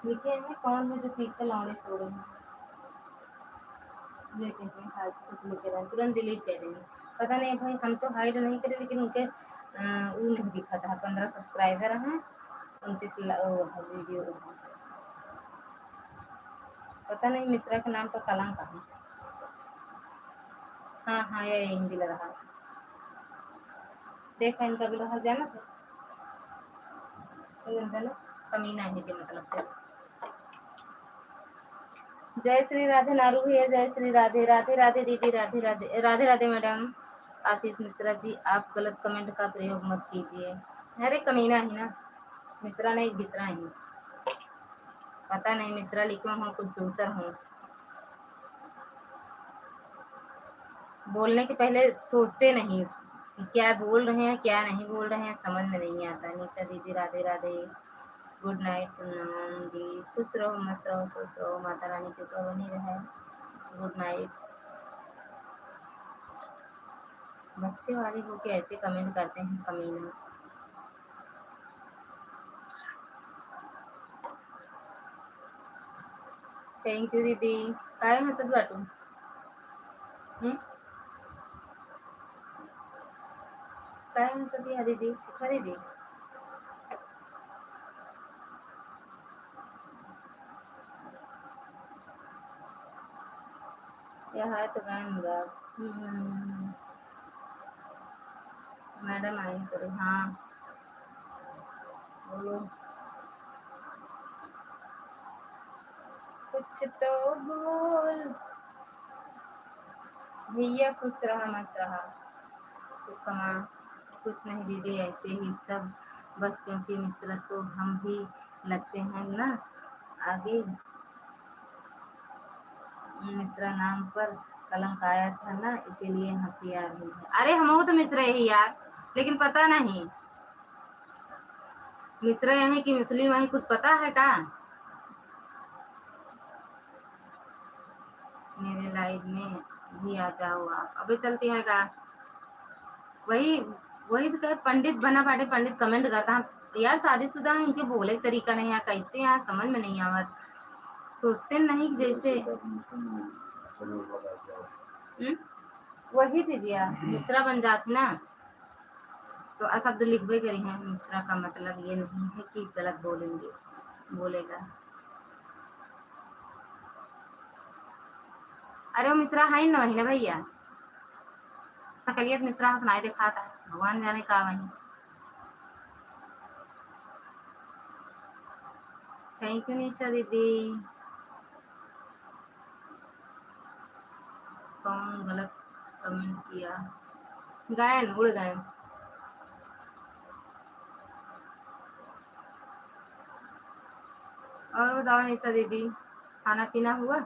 लिखे हैं, कौन है जो पीछे लौंडे सो रहे हैं? लेटे हैं, आज कुछ लिखे रहे, तुरंत delete कर देंगे। पता नहीं भाई, हम तो hide नहीं करे, लेकिन उनके, अ, वो नहीं दिखा था, पन्द्रह subscriber हैं, उनतीस ल-, वो है video। पता नहीं मिश्रा के नाम पर कलंक है। हाँ, हाँ, ये यहीं भी लग रहा है। देखा इनका भी रहा, जाना था। ये जानते ना, कमीना है के मतलब थे। जय श्री राधे नारू भैया, जय श्री राधे, राधे राधे दीदी, राधे राधे, राधे राधे मैडम। आशीष मिश्रा जी, आप गलत comment का प्रयोग मत कीजिए। अरे कमीना ही ना, मिश्रा नहीं, मिश्रा ही। पता नहीं मिश्रा लिखवा हो, कुछ दूसर हो। बोलने के पहले सोचते नहीं उस-, कि क्या बोल रहे हैं, क्या नहीं बोल रहे हैं, समझ में नहीं आता। निशा दीदी, राधे राधे। Good night नमन दी, खुश रहो, मस्त रहो, स्वस्थ रहो, माता रानी की कृपा बनी रहे। Good night। बच्चे वाली होके ऐसे comment करते हैं कमीना। Thank you दीदी। काहे हंसत बाटू? हम्म? काहे हंसत है दीदी? शिखा दीदी। यहाँ तो गान गा। हम्म। मैडम आई करे, हाँ। बोलो। कुछ तो बोल। भैया खुश रहा, मस्त रहा। तू कमा। कुछ नहीं दीदी, ऐसे ही सब, बस क्योंकि मिश्रा तो हम भी लगते हैं ना आगे। मिश्रा नाम पर कलंक आया था ना, इसीलिए हंसी आ रही है। अरे हमहू तो मिश्रा ही यार, लेकिन पता नहीं मिश्रा यहीं कि मुस्लिम यहीं, कुछ पता है का? मेरे live में भी आ जाओ आप। अबे चलती है का? वही, वही तो कहे, पंडित बना बाटे, पंडित comment करता है। यार, शादीशुदा है, इनके बोले के तरीका नहीं है, कैसे यहाँ समझ में नहीं आवत। सोचते नहीं कि जैसे, हम्म? वही चीज यार, मिश्रा बन जात ना, तो अशब्द लिखबे करी हैं। मिश्रा का मतलब ये नहीं है कि गलत बोलेंगे, बोलेगा। अरे, वो मिश्रा है ही ना वही ना भैया, सकलियत मिश्रा हंसनाई दिखाता है, भगवान जाने का वही। Thank you निशा दीदी। कौन गलत comment किया? गायन, उड़ गायन। और बताओ निशा दीदी, खाना पीना हुआ?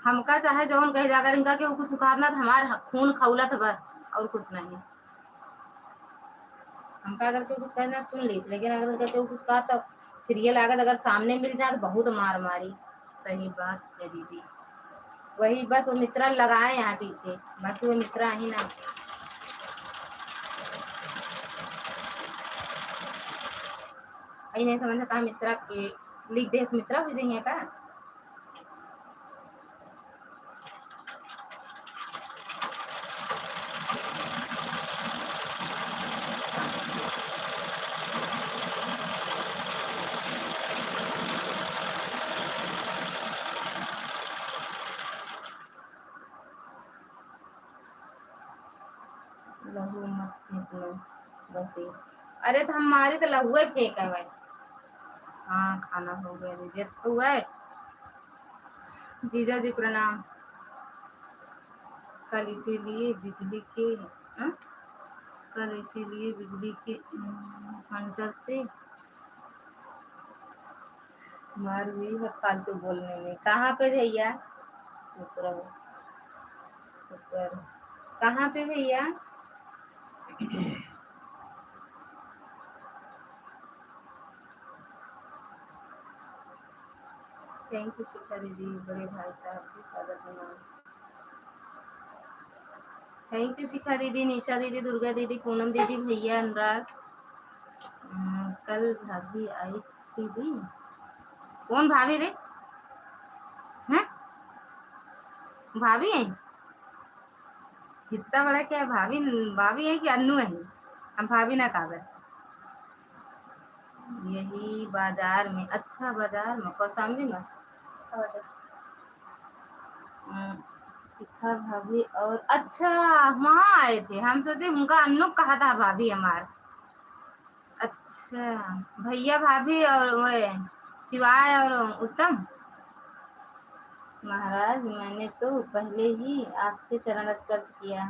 हमका चाहे जौन कह दे, अगर इनका केहू कुछ उखाड़ना तो हमार खून खौलत बस, और कुछ नहीं। हमका अगर केहू कुछ कहे ना सुन ली, लेकिन अगर इनका केहू कुछ कहा तो फिर ये लागत अगर सामने मिल जाए तो बहुत मार मारी। सही बात है दीदी, वही बस वो मिश्रा लगाए यहाँ पीछे, बाकी वो मिश्रा ही ना। यही नहीं समझता मिश्रा लिख दे, मिश्रा हो जाइए का? लहू मत फेंकना, बस ये। अरे तो हम मारे तो लहुए फेंके भाई। हाँ, खाना हो गया दीदी, अच्छा हुआ है। जीजा जी प्रणाम। कल इसीलिए बिजली के, हाँ? कल इसीलिए बिजली के, हम्म, hunter से मार हुई है फालतू बोलने में। कहाँ पे भैया? दूसरा वो। Super। कहाँ पे भैया? Thank you शिखा दीदी, बड़े भाई साहब जी, सादर प्रणाम। Thank you शिखा दीदी, निशा दीदी, दुर्गा दीदी, पूनम दीदी, भैया अनुराग। अम, कल भाभी आई थी दी। कौन भाभी रे? हैं? भाभी है? इतना बड़ा क्या है? भाभी, भाभी है कि अन्नू है? हम भाभी ना कहबे। यही बाजार में, अच्छा बाजार में, कौशाम्बी में। हम्म, शिखा भाभी और, अच्छा, वहाँ आए थे। हम सोचे उनका अन्नू कहा था भाभी हमार। अच्छा, भैया भाभी और वो शिवाय और उत्तम। महाराज, मैंने तो पहले ही आपसे चरण स्पर्श किया।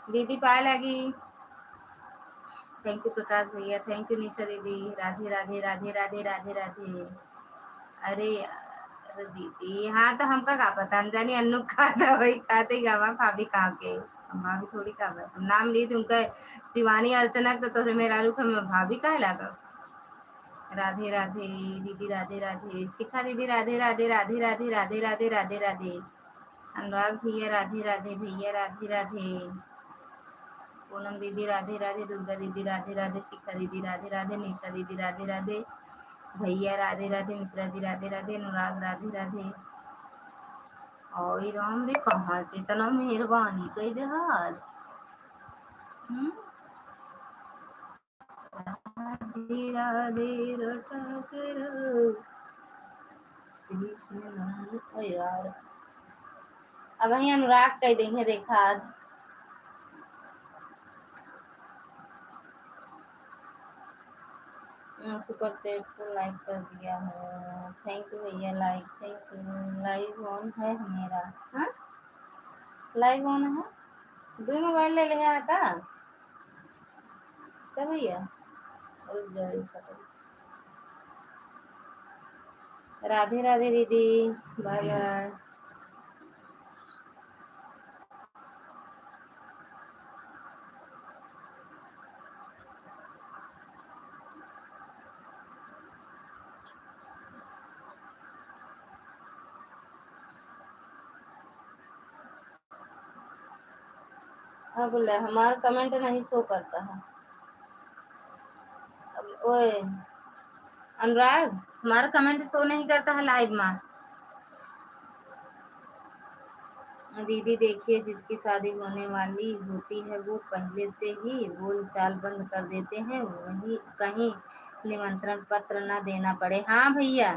दीदी पाए लागी। Thank you प्रकाश भैया, thank you निशा दीदी। राधे राधे, राधे राधे, राधे राधे। अरे यार दीदी, हाँ तो हमका का पता, हम जानी अन्नू का था वही खाते ही हमार भाभी कहाँ के, हम भाभी थोड़ी का बा। हम नाम ली थी उनका शिवानी अर्चना के, तो तोहरे मेहरारू के हम भाभी काहे लागब? राधे राधे दीदी, राधे राधे। शिखा दीदी राधे राधे, राधे राधे, राधे राधे, राधे राधे। अनुराग भैया राधे राधे, भैया राधे राधे। पूनम दीदी राधे राधे, दुर्गा दीदी राधे राधे, शिखा दीदी राधे राधे, निशा दीदी राधे राधे, भैया राधे राधे, मिश्रा जी राधे राधे, अनुराग राधे राधे। ओए राम रे, कहाँ से इतना मेहरबानी कइ दे आज? हम्म? राधे राधे रटा करो कृष्ण नाम। ओ यार, अब वहीं अनुराग कह देंगे रेखा आज। अ, super chat को like कर दिया है, thank you भैया, like, thank you। Live on है मेरा, हाँ, live on है। दो mobile ले ले है का? का भैया? रुक जाओ, एक second। राधे राधे दीदी, bye bye। क्या बोला? हमारा comment नहीं show करता है। अब ओए, अनुराग, हमारा comment show नहीं करता है live में। दीदी देखिए, जिसकी शादी होने वाली होती है, वो पहले से ही बोलचाल बंद कर देते हैं, वही कहीं निमंत्रण पत्र ना देना पड़े। हाँ भैया,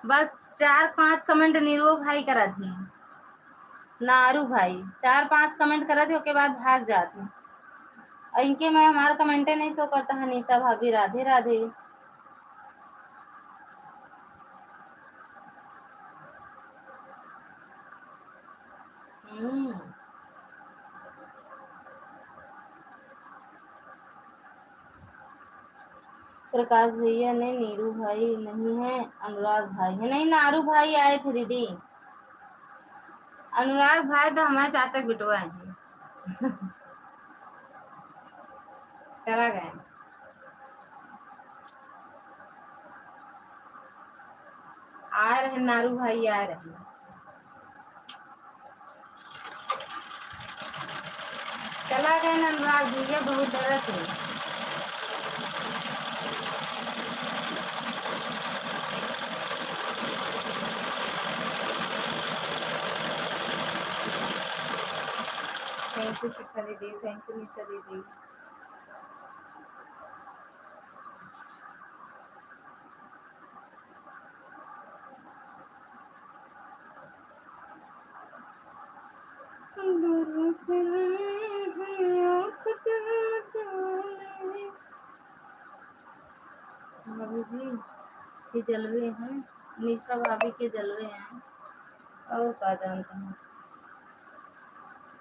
बस चार पांच comment नीरू भाई करत ही, नारू भाई चार पांच comment करत ही, ओके बाद भाग जात ही। और इनके में हमारा comment नहीं show करता है। निशा भाभी, राधे राधे। हम्म। प्रकाश भैया ने नीरू भाई नहीं है, अनुराग भाई है। नहीं, नारू भाई आए थे दीदी। अनुराग भाई तो हमारे चाचा के बिटवा है। चला गए। आ रहे नारू भाई, आ रहे। चला गए ना अनुराग भैया, बहुत डरत है। Thank you शिखा दीदी, thank you निशा दीदी। भाभी जी के जलवे हैं, निशा भाभी के जलवे हैं, और का जानते हैं,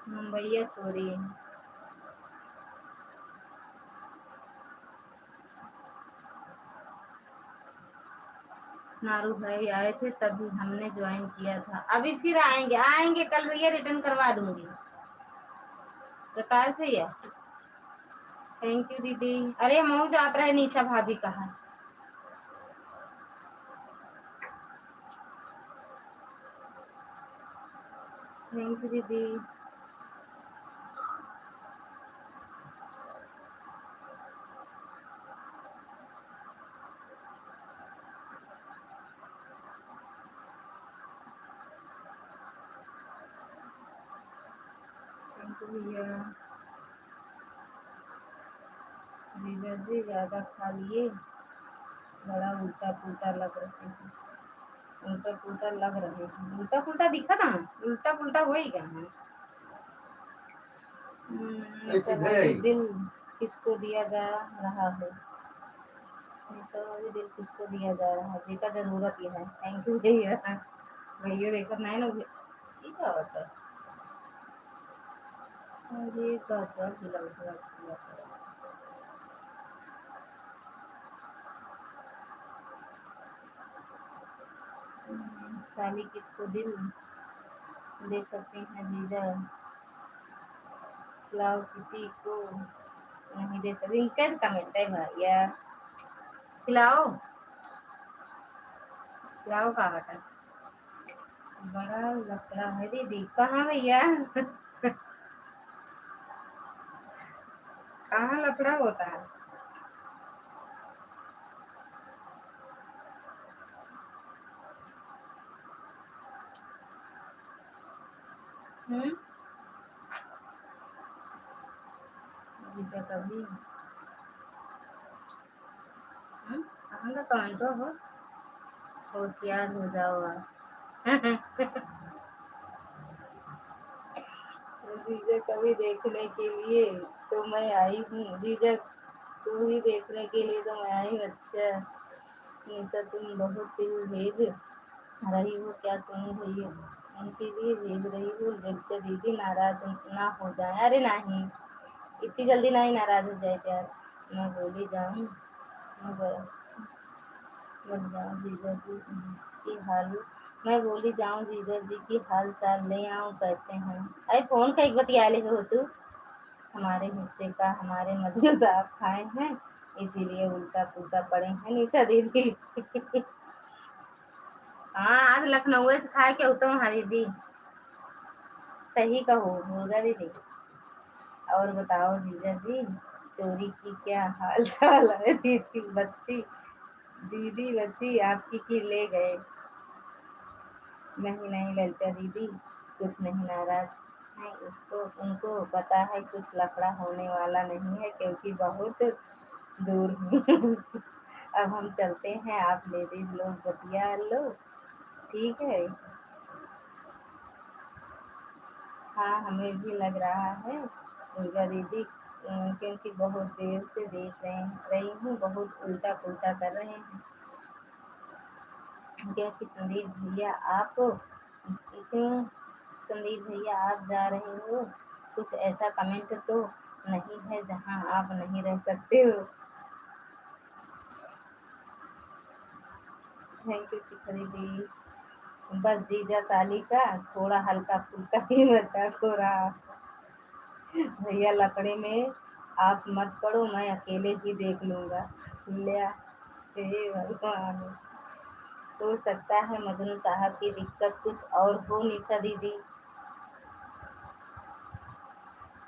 मुंबईया छोरी है। नारू भाई आए थे तभी हमने join किया था, अभी फिर आएंगे, आएंगे कल भैया, return करवा दूंगी प्रकाश भैया। Thank you दीदी। अरे मऊ जात रहे निशा भाभी कहाँ। Thank you दीदी। Thank you भैया। जीजा जी ज्यादा खा लिए, बड़ा उल्टा पुल्टा लग रहे हैं, उल्टा पुल्टा लग रहे हैं, उल्टा पुल्टा दिखत है, उल्टा पुल्टा होई गया है। हम्म, ऐसे चलो, है। दिल किसको दिया जा रहा है? निशा भाभी, दिल किसको दिया जा रहा है? जेका जरूरत ये है। Thank you भैया। भैया देखत नहीं ना, ई का होता? अरे गजब ब्लाउज वास किया। हम्म, साली किसको दिल दे सकते हैं जीजा? खिलाओ किसी को नहीं दे सकते। इनका तो comment है भैया। खिलाओ, खिलाओ का बता। बड़ा लफड़ा है दीदी। कहाँ भैया? कहाँ लफड़ा होता है? हम्म? जीजा कभी, हम्म? कहाँ का comment हो? होशियार हो जाओ आप। जीजा कभी देखने के लिए तो मैं आई हूँ। जीजा तू ही देखने के लिए तो मैं आई हूँ। अच्छा निशा, तुम बहुत दिल भेज रही हो क्या सोनू भैया? उनके लिए भेज रही हो। लगता दीदी नाराज ना हो जाए। अरे नहीं, इतनी जल्दी नहीं नाराज हो जाए यार। मैं बोली जाऊँ, मैं ब-, लग जाऊँ जीजा जी की हाल, मैं बोली जाऊँ जीजा जी की हाल चाल ले आऊँ, कैसे हैं? अरे फोन का एक बतिया ले हो तू। हमारे हिस्से का हमारे मजनू साहब खाए हैं, इसीलिए उल्टा पुल्टा पड़े हैं निशा दीदी। हाँ, आज लखनऊ से खाए के उतम हरी दी। सही कहो दुर्गा दीदी। और बताओ जीजा जी, चोरी की क्या हाल चाल है दीदी बच्ची, दीदी बच्ची आपकी की ले गए? नहीं, नहीं ललिता दीदी, कुछ नहीं नाराज हैं उसको, उनको पता है कुछ लफड़ा होने वाला नहीं है, क्योंकि बहुत दूर हूँ। अब हम चलते हैं, आप लेडीज लोग बतिया लो, ठीक है? हाँ, हमें भी लग रहा है दुर्गा दीदी, अ, क्योंकि बहुत देर से देख रहे, रही हूँ, बहुत उल्टा पुल्टा कर रहे हैं। क्योंकि संदीप भैया आप, क्यों संदीप भैया आप जा रहे हो? कुछ ऐसा कमेंट तो नहीं है जहाँ आप नहीं रह सकते हो? Thank you शिखा दीदी। बस जीजा साली का थोड़ा हल्का फुल्का ही मजाक हो रहा। भैया लफड़े में आप मत पड़ो, मैं अकेले ही देख लूँगा। ल्या, हे भगवान, हो सकता है मजनू साहब की दिक्कत कुछ और हो निशा दीदी।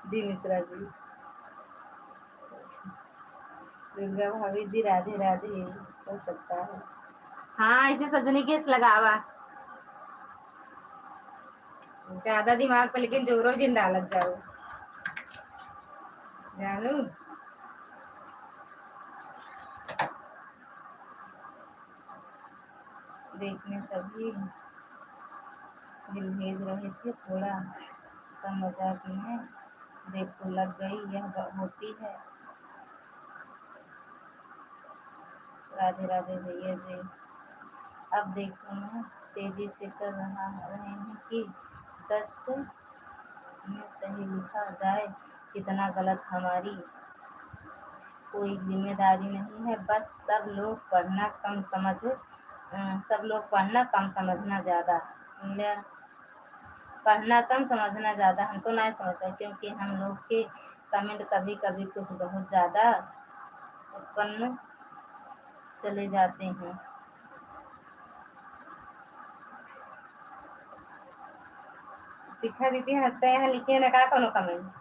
जी मिश्रा जी। दुर्गा भाभी जी राधे राधे। हो सकता है। हाँ, ऐसे सजनी केस लगावा, ज्यादा दिमाग पे लेकिन जोरो जिन डालत जाओ जानू। देखने सभी दिल भेज रहे थे, थोड़ा सा मजाक में देखो लग गई, यह ब-, होती है। राधे राधे भैया जी। अब देखो ना, तेजी से कर रहा, रहे हैं कि दस में सही लिखा जाए, कितना गलत हमारी कोई जिम्मेदारी नहीं है। बस सब लोग पढ़ना कम समझ, अ, सब लोग पढ़ना कम समझना ज़्यादा। ले, पढ़ना कम समझना ज़्यादा, हम तो नहीं समझते, क्योंकि हम लोग के कमेंट कभी-कभी कुछ बहुत ज़्यादा उत्पन्न चले जाते हैं। शिखा दीदी हंसते हैं, लिखे ना का कोनो कमेंट।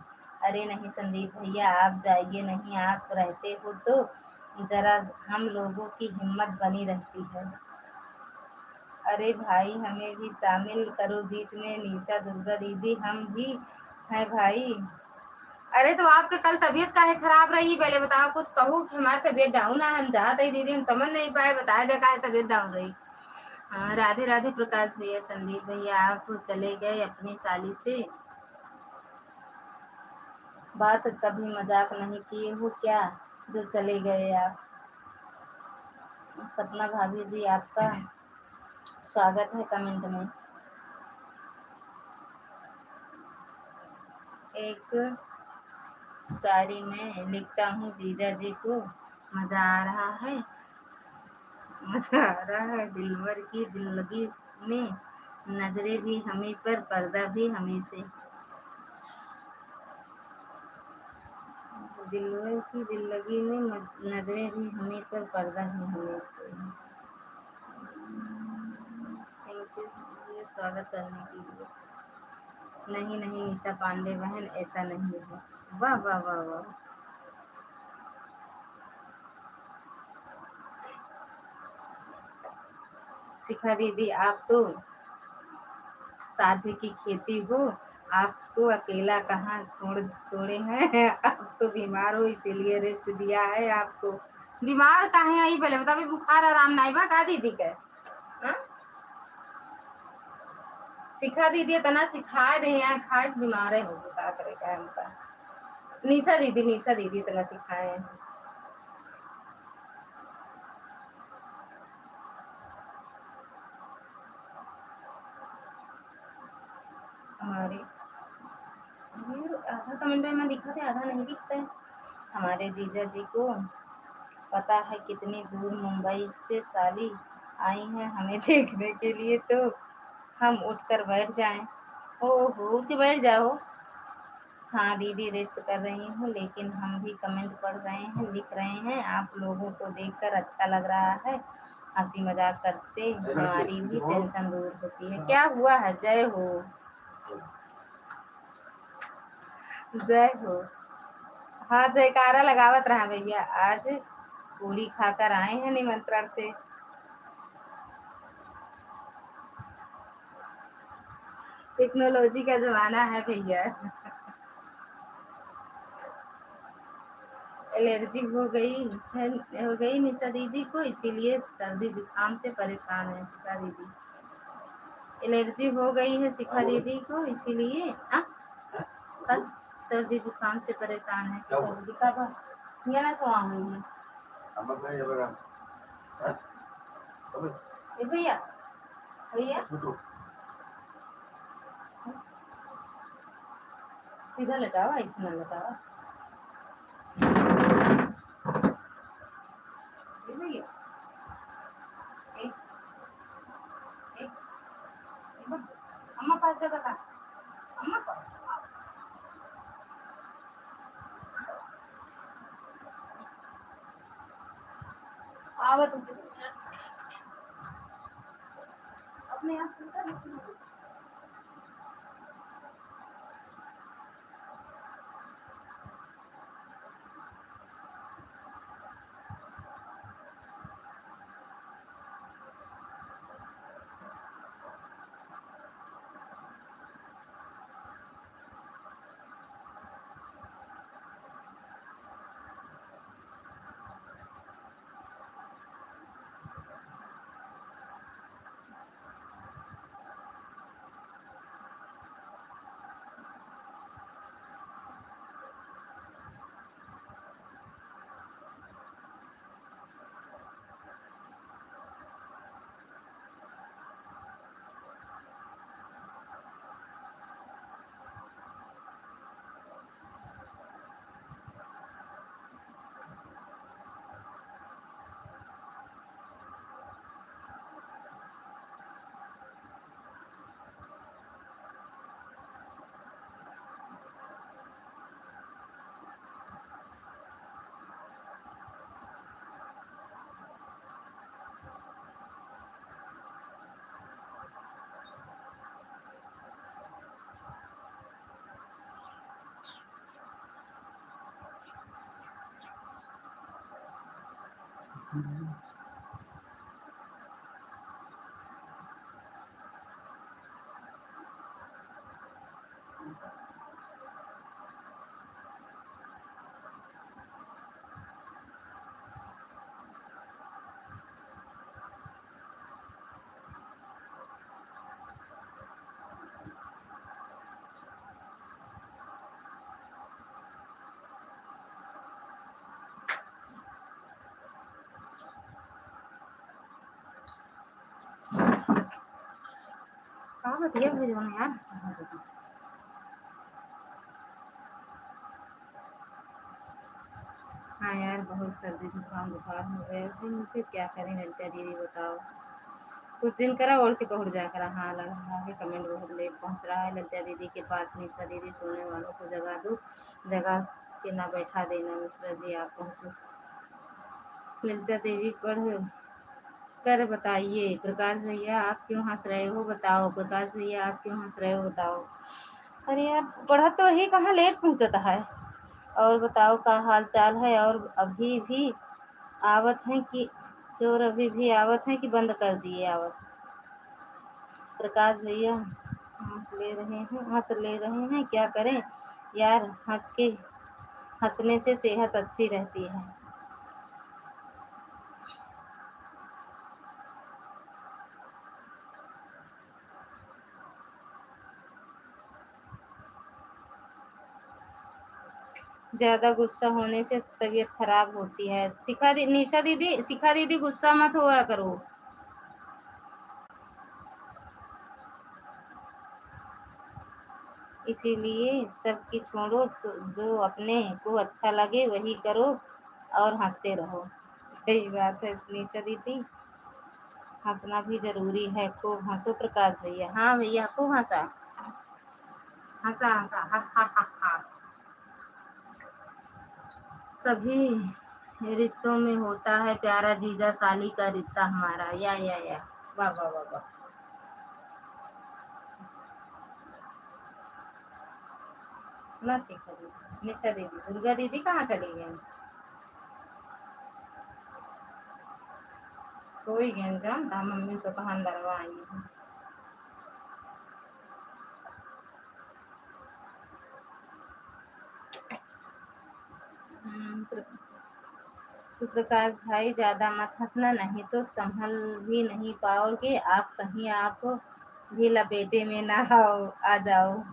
अरे नहीं संदीप भैया, आप जाइए नहीं, आप रहते हो तो जरा हम लोगों की हिम्मत बनी रहती है। अरे भाई, हमें भी शामिल करो बीच में, निशा, दुर्गा दीदी, हम भी हैं भाई। अरे तो आपके कल तबीयत काहे खराब रही, पहले बताओ, कुछ कहो कि हमारी तबीयत डाउन है, हम जात है दीदी, हम समझ नहीं पाए, बताए दे काहे तबीयत डाउन रही। हाँ, राधे राधे प्रकाश भैया, संदीप भैया, आप चले गए अपनी साली से, बात कभी मजाक नहीं किए हो क्या, जो चले गए आप? सपना भाभी जी, आपका स्वागत है कमेंट में। एक साड़ी में लिखता हूँ जीजा जी को, मजा आ रहा है, मजा आ रहा है। दिलबर की दिल्लगी में नजरें भी हमी पर, पर्दा भी हमी से। दिलबर की दिल्लगी में मज-, नजरें भी हमी पर, पर्दा भी हमी से। Thank you, ये स्वागत करने के लिए। नहीं, नहीं, निशा पांडे बहन, ऐसा नहीं है। वाह, वाह, वाह, वाह। शिखा दीदी, आप तो साझे की खेती हो, आपको अकेला कहाँ छोड़, छोड़े हैं? आप तो बीमार हो, इसीलिए रेस्ट दिया है आपको। बीमार काहे आई पहले बताओ, अभी बुखार आराम नाई बा का दीदी के? हाँ? शिखा दीदी इतना सिखाए दे हैं, खाए के बीमारे हो गए, का करे का हमका। निशा दीदी, निशा दीदी इतना सिखाए हैं। हमारे, ये आधा कमेंट में दिखा थे, आधा नहीं दिखता है। हमारे जीजा जी को पता है कितनी दूर मुंबई से साली आई हैं हमें देखने के लिए, तो हम उठकर बैठ जाएं। ओहो, उठ के बैठ जाओ। हाँ दीदी, रेस्ट कर रही हूँ, लेकिन हम भी कमेंट पढ़ रहे हैं, लिख रहे हैं। आप लोगों को देखकर अच्छा लग रहा है। हंसी मजाक करते हमारी भी टेंशन दूर होती है। क्या हुआ है? जय हो। जय हो। हाँ, जयकारा लगावत रहा भैया, आज पूड़ी खाकर आए हैं निमंत्रण से। टेक्नोलॉजी का जमाना है भैया। एलर्जी हो गई है, हो गई निशा दीदी को, इसीलिए सर्दी जुकाम से परेशान है शिखा दीदी। एलर्जी हो गई है शिखा दीदी को, इसीलिए, आ? बस सर्दी जुकाम से परेशान है शिखा दीदी। का बा? ये ना सोआ हुई है। ए भैया, भैया। सीधा लेटाओ, ऐसे ना लेटाओ। ए भैया। ए, ए, ए बा-, अम्मा पास जा बता। अम्मा पास। आवत हूँ। अपने आप से कर। का बतिया भेजवाना यार, समझ नहीं। हाँ यार, बहुत सर्दी जुकाम बुखार हो गया है मुझे, क्या करें ललिता दीदी बताओ। कुछ दिन करा ओढ़ के पहुँच जा करा। हाँ, लगा है, comment बहुत late पहुँच रहा है। ललिता दीदी के पास निशा दीदी सोने वालों को जगा दो, जगा के ना बैठा देना। मिश्रा जी आप पहुँचो। ललिता देवी पढ़ कर बताइए। प्रकाश भैया आप क्यों हँस रहे हो बताओ, प्रकाश भैया आप क्यों हँस रहे हो बताओ। अरे यार, पढ़त तो ही कहाँ, late पहुँचत है। और बताओ का हाल चाल है? और अभी भी आवत हैं कि चोर अभी भी आवत हैं कि बंद कर दिए आवत? प्रकाश भैया हँस ले रहे हैं, हँस ले रहे हैं, क्या करें यार, हँस के, हँसने से सेहत अच्छी रहती है। ज्यादा गुस्सा होने से तबीयत खराब होती है। शिखा दी-, निशा दीदी, शिखा दीदी गुस्सा मत हुआ करो। इसीलिए सबकी छोड़ो, जो अपने को अच्छा लगे वही करो और हँसते रहो। सही बात है निशा दीदी, हँसना भी जरूरी है। खूब हँसो प्रकाश भैया। हाँ भैया, खूब हँसा, हँसा, हँसा, हा, हा, हा, हा। सभी रिश्तों में होता है प्यारा जीजा साली का रिश्ता हमारा। या, या, या। वाह, वाह, वाह, वाह। ना शिखा दीदी, निशा दीदी, दुर्गा दीदी कहाँ चली गई? सोई गई जान, ता मम्मी तो कहाँ अंदरवा आई है। हम्म, प्र-, प्रकाश भाई, ज्यादा मत हंसना, नहीं तो संभल भी नहीं पाओगे आप, कहीं आप भी लपेटे में ना आओ, आ जाओ।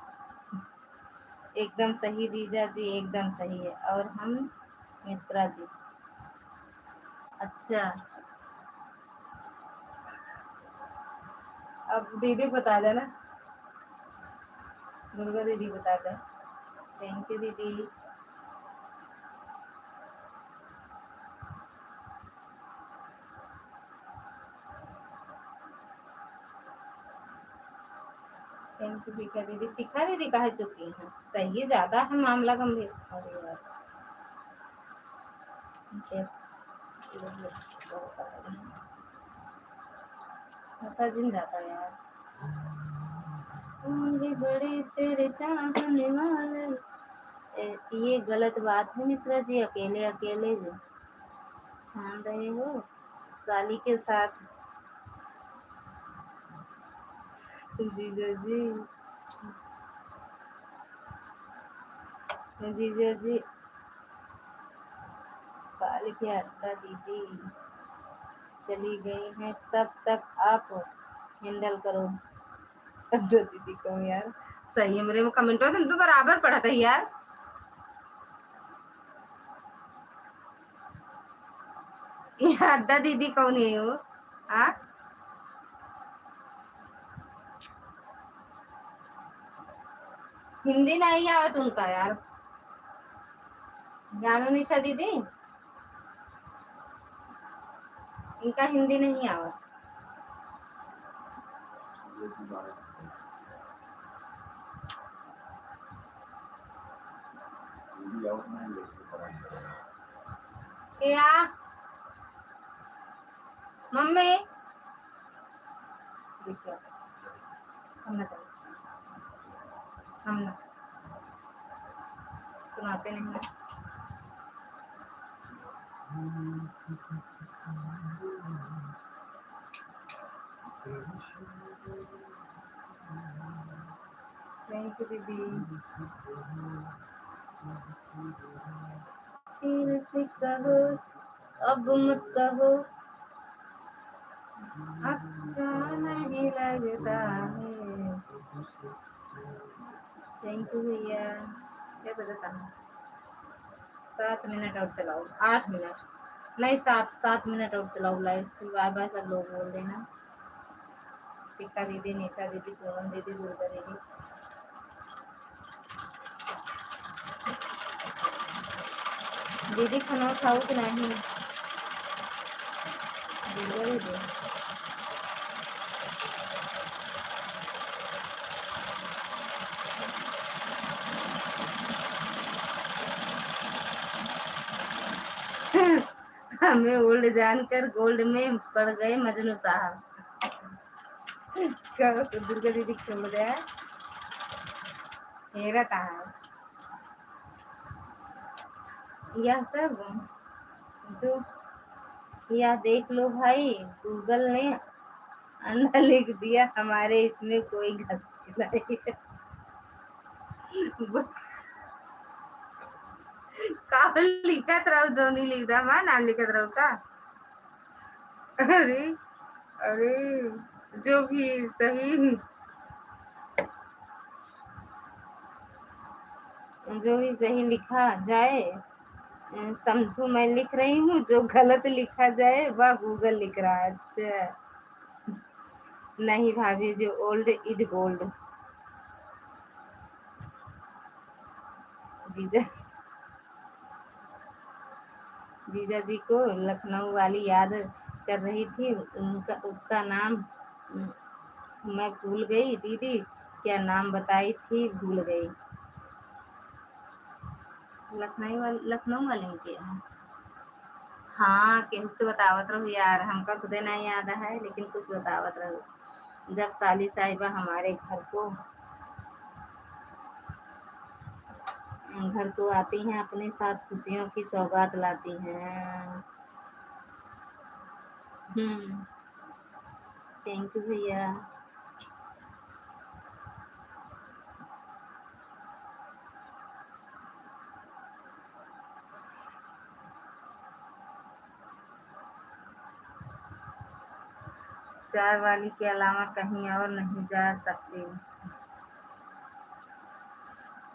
एकदम सही जीजा जी, एकदम सही है। और हम मिश्रा जी। अच्छा, अब दीदी बता देना, दुर्गा दीदी बता दे। Thank you दीदी। Thank you शिखा दीदी। शिखा दीदी काहे चुप हैं? सही ज्यादा है मामला गंभीर। अरे यार। ऐसा जिन जाता यार। होंगे बड़े तेरे चाहने वाले। ए, ये गलत बात है मिश्रा जी, अकेले, अकेले ठान रहे हो साली के साथ। जीजा जी, जीजा जी, काल के अड्डा दीदी चली गई हैं, तब तक आप handle करो। अड्डा दीदी कहूँ यार, सही है, मेरे में comment होते, हम तो बराबर पढ़त है यार। ये अड्डा दीदी कौन है वो? हाँ? हिंदी नहीं आवत उनका यार। जानू निशा दीदी, इनका हिंदी नहीं आवत। हिंदी आवत नहीं, लेकिन पढ़ाई करेगा। क्या? मम्मी, देखिए, हम ना करें, हम ना सुनाते नहीं हैं। Thank you दीदी। फिर से कहो, अब मत कहो, अच्छा नहीं लगता है। Thank you भैया। क्या बजाता है? सात मिनट और चलाओ, आठ मिनट नहीं, सात, सात मिनट और चलाओ live, फिर bye bye सब लोग बोल देना। शिखा दीदी, निशा दीदी, पूनम दीदी, दुर्गा दीदी। दीदी खाना खाओ कि नहीं? दुर्गा दीदी। हमें old जानकर gold में पड़ गए मजनू साहब। का तो दुर्गा दीदी के छोड़ दे। हेरा कहाँ? यह सब जो, यह देख लो भाई, Google ने अंडा लिख दिया, हमारे इसमें कोई गलती नहीं है। का लिखत रहो, जो नहीं लिख रहा, हमारा नाम लिखत रहो का? अरे, अरे, जो भी सही, जो भी सही लिखा जाए, अ, समझो मैं लिख रही हूँ, जो गलत लिखा जाए, वह Google लिख रहा है। अच्छा, नहीं भाभी, जो old is gold। जीजा, जीजा जी को लखनऊ वाली याद कर रही थी, उनका, उसका नाम, उम, मैं भूल गई दीदी, क्या नाम बताई थी, भूल गई। लखनऊ वाली, लखनऊ वाली में के है? हाँ, केहू तो बतावत रहो यार, हमका खुदे नहीं याद है, लेकिन कुछ बतावत रहो। जब साली साहिबा हमारे घर को घर को आती हैं, अपने साथ खुशियों की सौगात लाती हैं। हम्म, thank you भैया। चाय वाली के अलावा कहीं और नहीं जा सकती।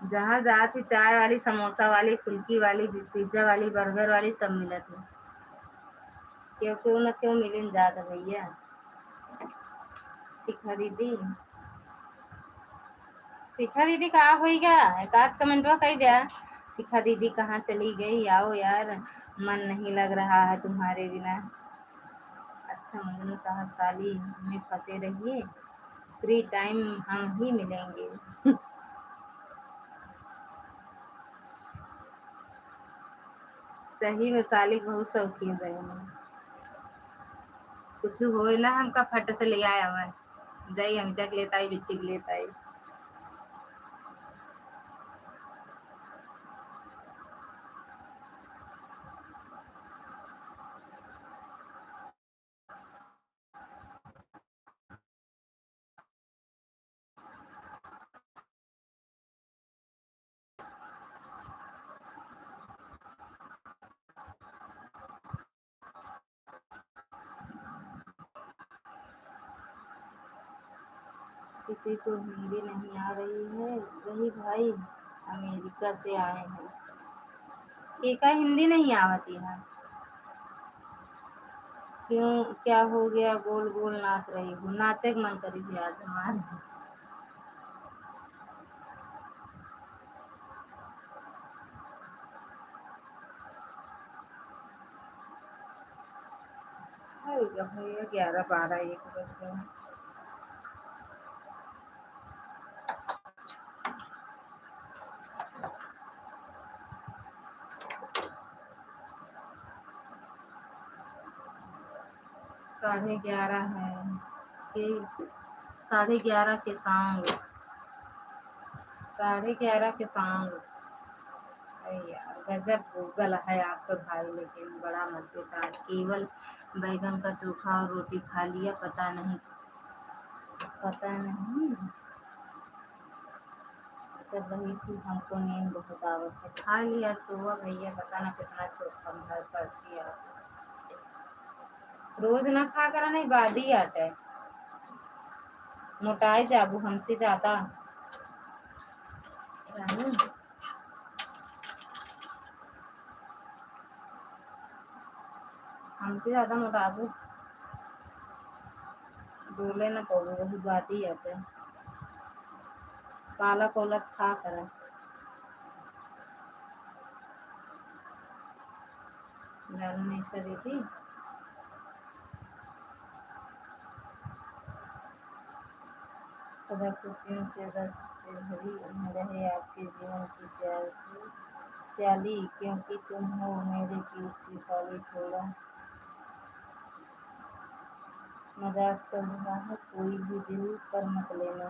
जहाँ जात ही चाय वाली, समोसा वाली, फुल्की वाली, पिज्जा वाली, बर्गर वाली सब मिलत है। क्यों, क्यों न क्यों मिलिन जात है भैया। शिखा दीदी, शिखा दीदी का होइगा? एक आध कमेंटवा कइ द्या। शिखा दीदी कहाँ चली गई? आओ यार, मन नहीं लग रहा है तुम्हारे बिना। अच्छा मजनू साहब साली में फंसे रहिए, फ्री टाइम हम ही मिलेंगे। सही में साली बहुत शौकीन रहे हैं। कुछ होए ना, हमका फट से ले आए, हमें जाई, हम तक लेता आई, बिट्टी के लेता आई। किसी को हिंदी नहीं आ रही है, वही भाई अमेरिका से आए हैं। केका हिंदी नहीं आवती है? क्यों, क्या हो गया, गोल गोल नाच रही हो? नाचे के मन करी थी आज हमारे। हो गया, हो गया, ग्यारह, बारह, एक बज गया। साढ़े ग्यारह है कि साढ़े ग्यारह के song, साढ़े ग्यारह के song। अरे यार, गजब Google है आपका भाई, लेकिन बड़ा मजेदार। केवल बैगन का चोखा और रोटी खा लिया, पता नहीं, पता नहीं। कर रही थी, हमको नींद बहुत आवत है। खा लिया, सोवा भैया, पता ना कितना चोखा भर पर्ची आ। रोज ना खा करा, नहीं बादी आटे। मोटाए जाबू हमसे ज्यादा। रानी। हमसे ज्यादा मोटाबू, डोले न पबू, वही बात ही आटे। पालक ओलक खा करा। लालू निशा दीदी। सदा खुशियों से रस से भरी रहे आपके जीवन की प्याली, प्याली, क्योंकि तुम हो मेरे cute सी साली। थोड़ा मजाक चल रहा है, कोई भी दिल पर मत लेना।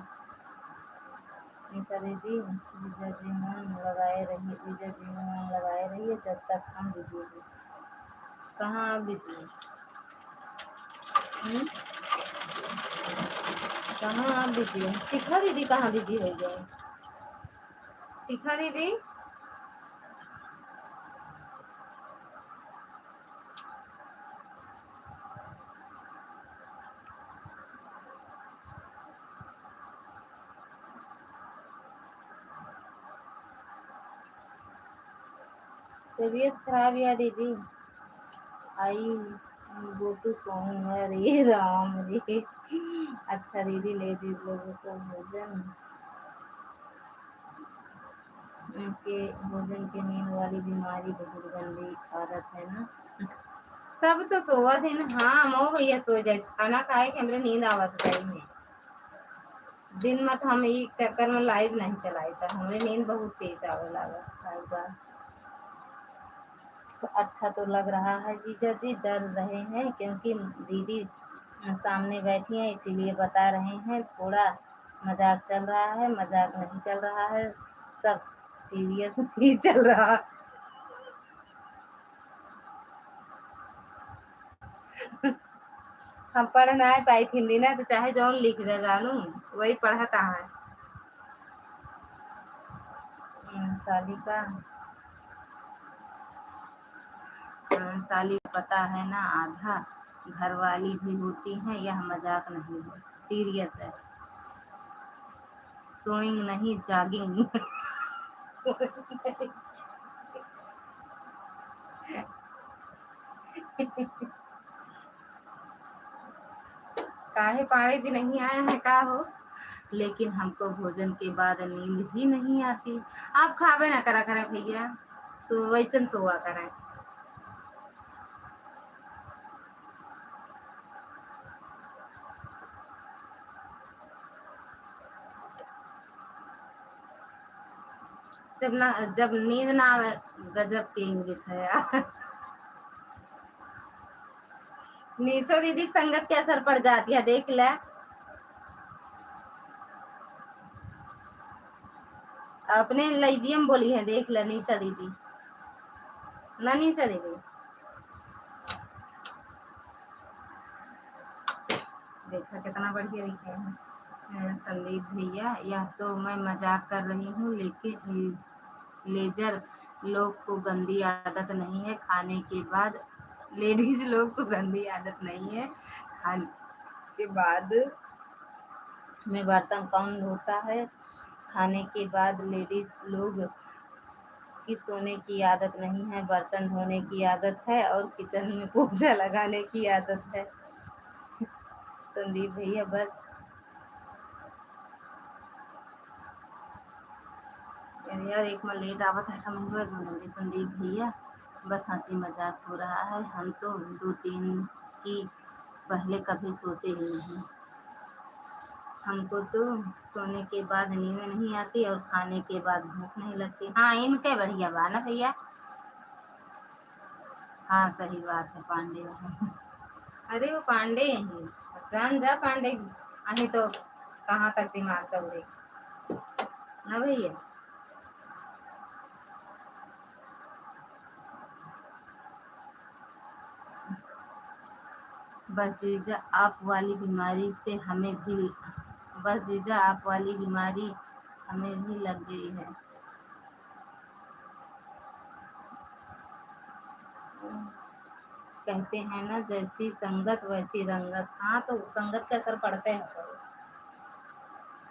निशा दीदी, जीजा जी मन लगाए रहिए, जीजा जी मन लगाए रहिए, जब तक हम busy हैं। कहाँ आप busy हैं? हम्म? कहाँ आप busy हैं? शिखा दीदी कहाँ busy हो गए? शिखा दीदी? तबीयत खराब या दीदी? आई go to song, अरे राम रे। अच्छा दीदी, ladies लोगों को भोजन के, भोजन के नींद वाली बीमारी बहुत गंदी आदत है ना। सब तो सोवत है ना। हाँ, मऊ भैया सो जाए, खाना खाए के हमरे नींद आवत सही में। दिन में तो हम एक चक्कर में live नहीं चलाई, तो हमरे नींद बहुत तेज आवे लगा। अच्छा तो लग रहा है जीजा जी, डर रहे हैं क्योंकि दीदी सामने बैठी हैं, इसीलिए बता रहे हैं। थोड़ा मजाक चल रहा है, मजाक नहीं चल रहा है, सब सीरियस नहीं चल रहा। हम पढ़ नाहीं पाइत हिंदी ना, तो चाहे जौन लिख दे जानू, वही पढ़त है। हम्म, सालिका, अ, साली, पता है ना, आधा घरवाली भी होती हैं, यह मजाक नहीं है, सीरियस है। सोइंग नहीं, जॉगिंग। सोइंग नहीं, जॉगिंग। काहे पांडे जी नहीं आए हैं का हो? लेकिन हमको भोजन के बाद नींद ही नहीं आती। आप खाबे ना करा करें भैया, सो वैसन सोवा करें। जब ना, जब नींद ना आवे, गजब के इंग्लिश है यार। निशा दीदी की संगत के असर पड़ जाती है, देख ले। अपने लाइवियम बोली है, देख ले निशा दीदी। ना निशा दीदी, देखा कितना बढ़िया लिखे हैं। अ, संदीप भैया, यह तो मैं मजाक कर रही हूँ, लेकिन लेजर लोग को गंदी आदत नहीं है खाने के बाद, लेडीज लोग को गंदी आदत नहीं है खाने के बाद में बर्तन कौन धोता है? खाने के बाद लेडीज लोग की सोने की आदत नहीं है, बर्तन धोने की आदत है और किचन में पोछा लगाने की आदत है। संदीप भैया बस। अरे यार, एक में लेट आवत है, समझ में नहीं आती। संदीप भैया, बस हंसी मजाक हो रहा है, हम तो दो तीन की पहले कभी सोते ही नहीं। हमको तो सोने के बाद नींद नहीं आती और खाने के बाद भूख नहीं लगती। हाँ, इनके बढ़िया बा ना भैया। हाँ, सही बात है, पांडे भाई। अरे, वो पांडे हैं, जान जा पांडे, अही तो कहाँ तक दिमाग दौड़े ना भैया। बस जीजा, आप वाली बीमारी से हमें भी, बस जीजा, आप वाली बीमारी हमें भी लग गई है। कहते हैं ना, जैसी संगत वैसी रंगत। हाँ, तो संगत के असर पड़ते हैं।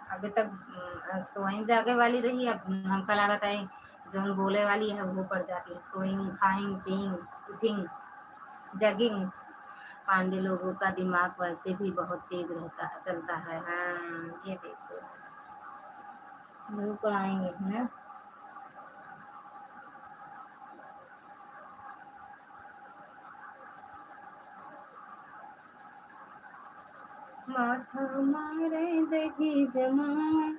अभी तक, अम, सोइन जागे वाली रही, अब हमका लागत है जौन बोले वाली है वो पड़ जाती है। सोइंग, खाइंग, पीइंग, उठिंग, जगिंग। पांडे लोगों का दिमाग वैसे भी बहुत तेज रहता है, चलता है। हाँ, ये देखो, मुंह पड़ाएंगे ना। माथा मारे दही जमाए।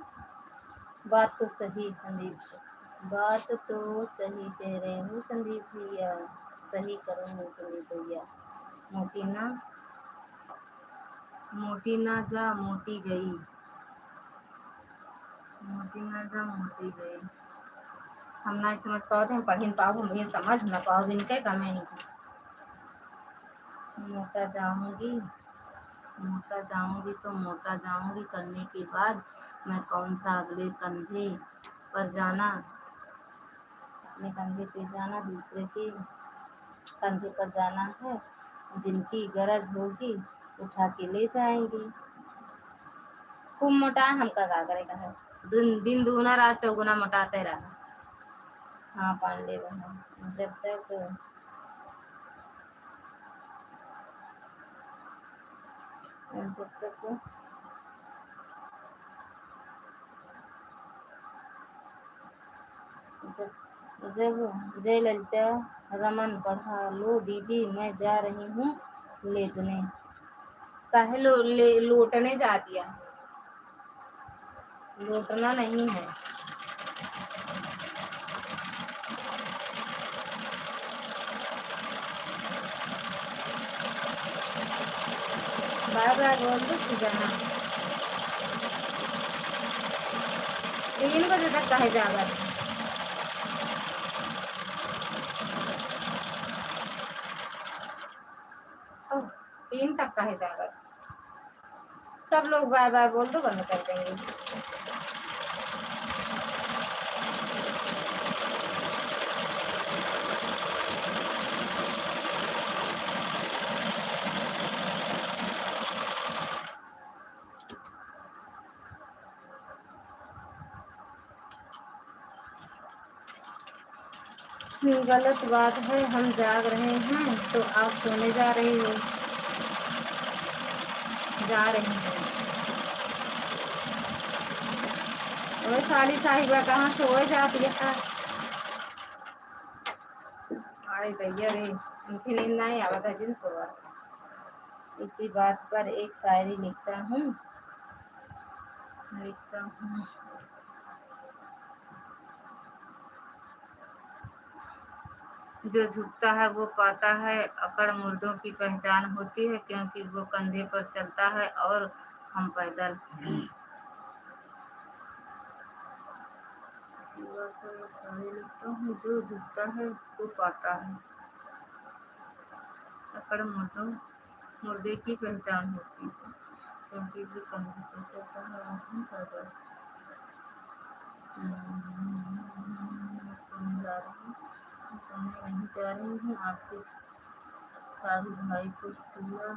बात तो सही संदीप, बात तो सही कह रहे हो संदीप भैया, सही करो हो संदीप भैया। मोटी ना, मोटी ना जा, मोटी गई। मोटी ना जा, मोटी गई। हम ना समझ पावत, हम पढ़ न पावब, हम ये समझ ना पावब इनके कमेंट। मोटा जाऊंगी, मोटा जाऊंगी तो मोटा जाऊंगी करने के बाद मैं कौन सा अगले कंधे पर जाना, अपने कंधे पे जाना, दूसरे के कंधे पर जाना है। जिनकी गरज होगी, उठा के ले जाएंगे। खूब मोटा, हमका का करे का है, दिन, दिन दूना रात चौगुना मोटाते रहा। हाँ पांडे बहन, जब तक, जब तक जब, जब जयललिता रमन पढ़ा लो दीदी, मैं जा रही हूँ लेटने। काहे लो-, ले-, लोटने जाती है? लोटना नहीं है। बार बार बोल दो कि जाना। तीन बजे तक काहे जागत? तक काहे जागत? सब लोग बाय बाय बोल दो, बंद कर देंगे। गलत बात है, हम जाग रहे हैं तो आप सोने जा रही हो, जा रही हो। ओए साली साहिबा, कहाँ सोए जाती है? आय दैया रे, उनकी नींद नहीं आवत है जिन सोवा। इसी बात पर एक शायरी लिखता हूँ, लिखता हूँ। जो झुकता है वो पाता है, अकड़ मुर्दों की पहचान होती है, क्योंकि वो कंधे पर चलता है और हम पैदल। इसी बात पर एक शायरी लिखता हूँ, जो झुकता है वो पाता है, अकड़ मुर्दों, मुर्दे की पहचान होती है, क्योंकि वो कंधे पर चलता है और हम पैदल। हम्म, सोने जा रही हूँ, सोने नहीं जा रही हूँ, आपकी साढ़ू भाई को सुला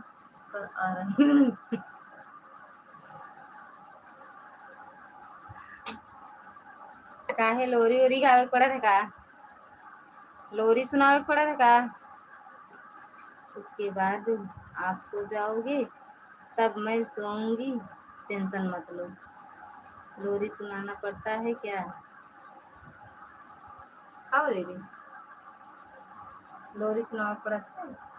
कर आ रही हूँ। काहे लोरी ओरी गावे के पड़त है का? लोरी सुनावे के पड़त है का? उसके बाद आप सो जाओगे, तब मैं सोऊंगी, tension मत लो। लोरी सुनाना पड़ता है क्या? आओ दीदी, लोरी सुनावे के पड़त है।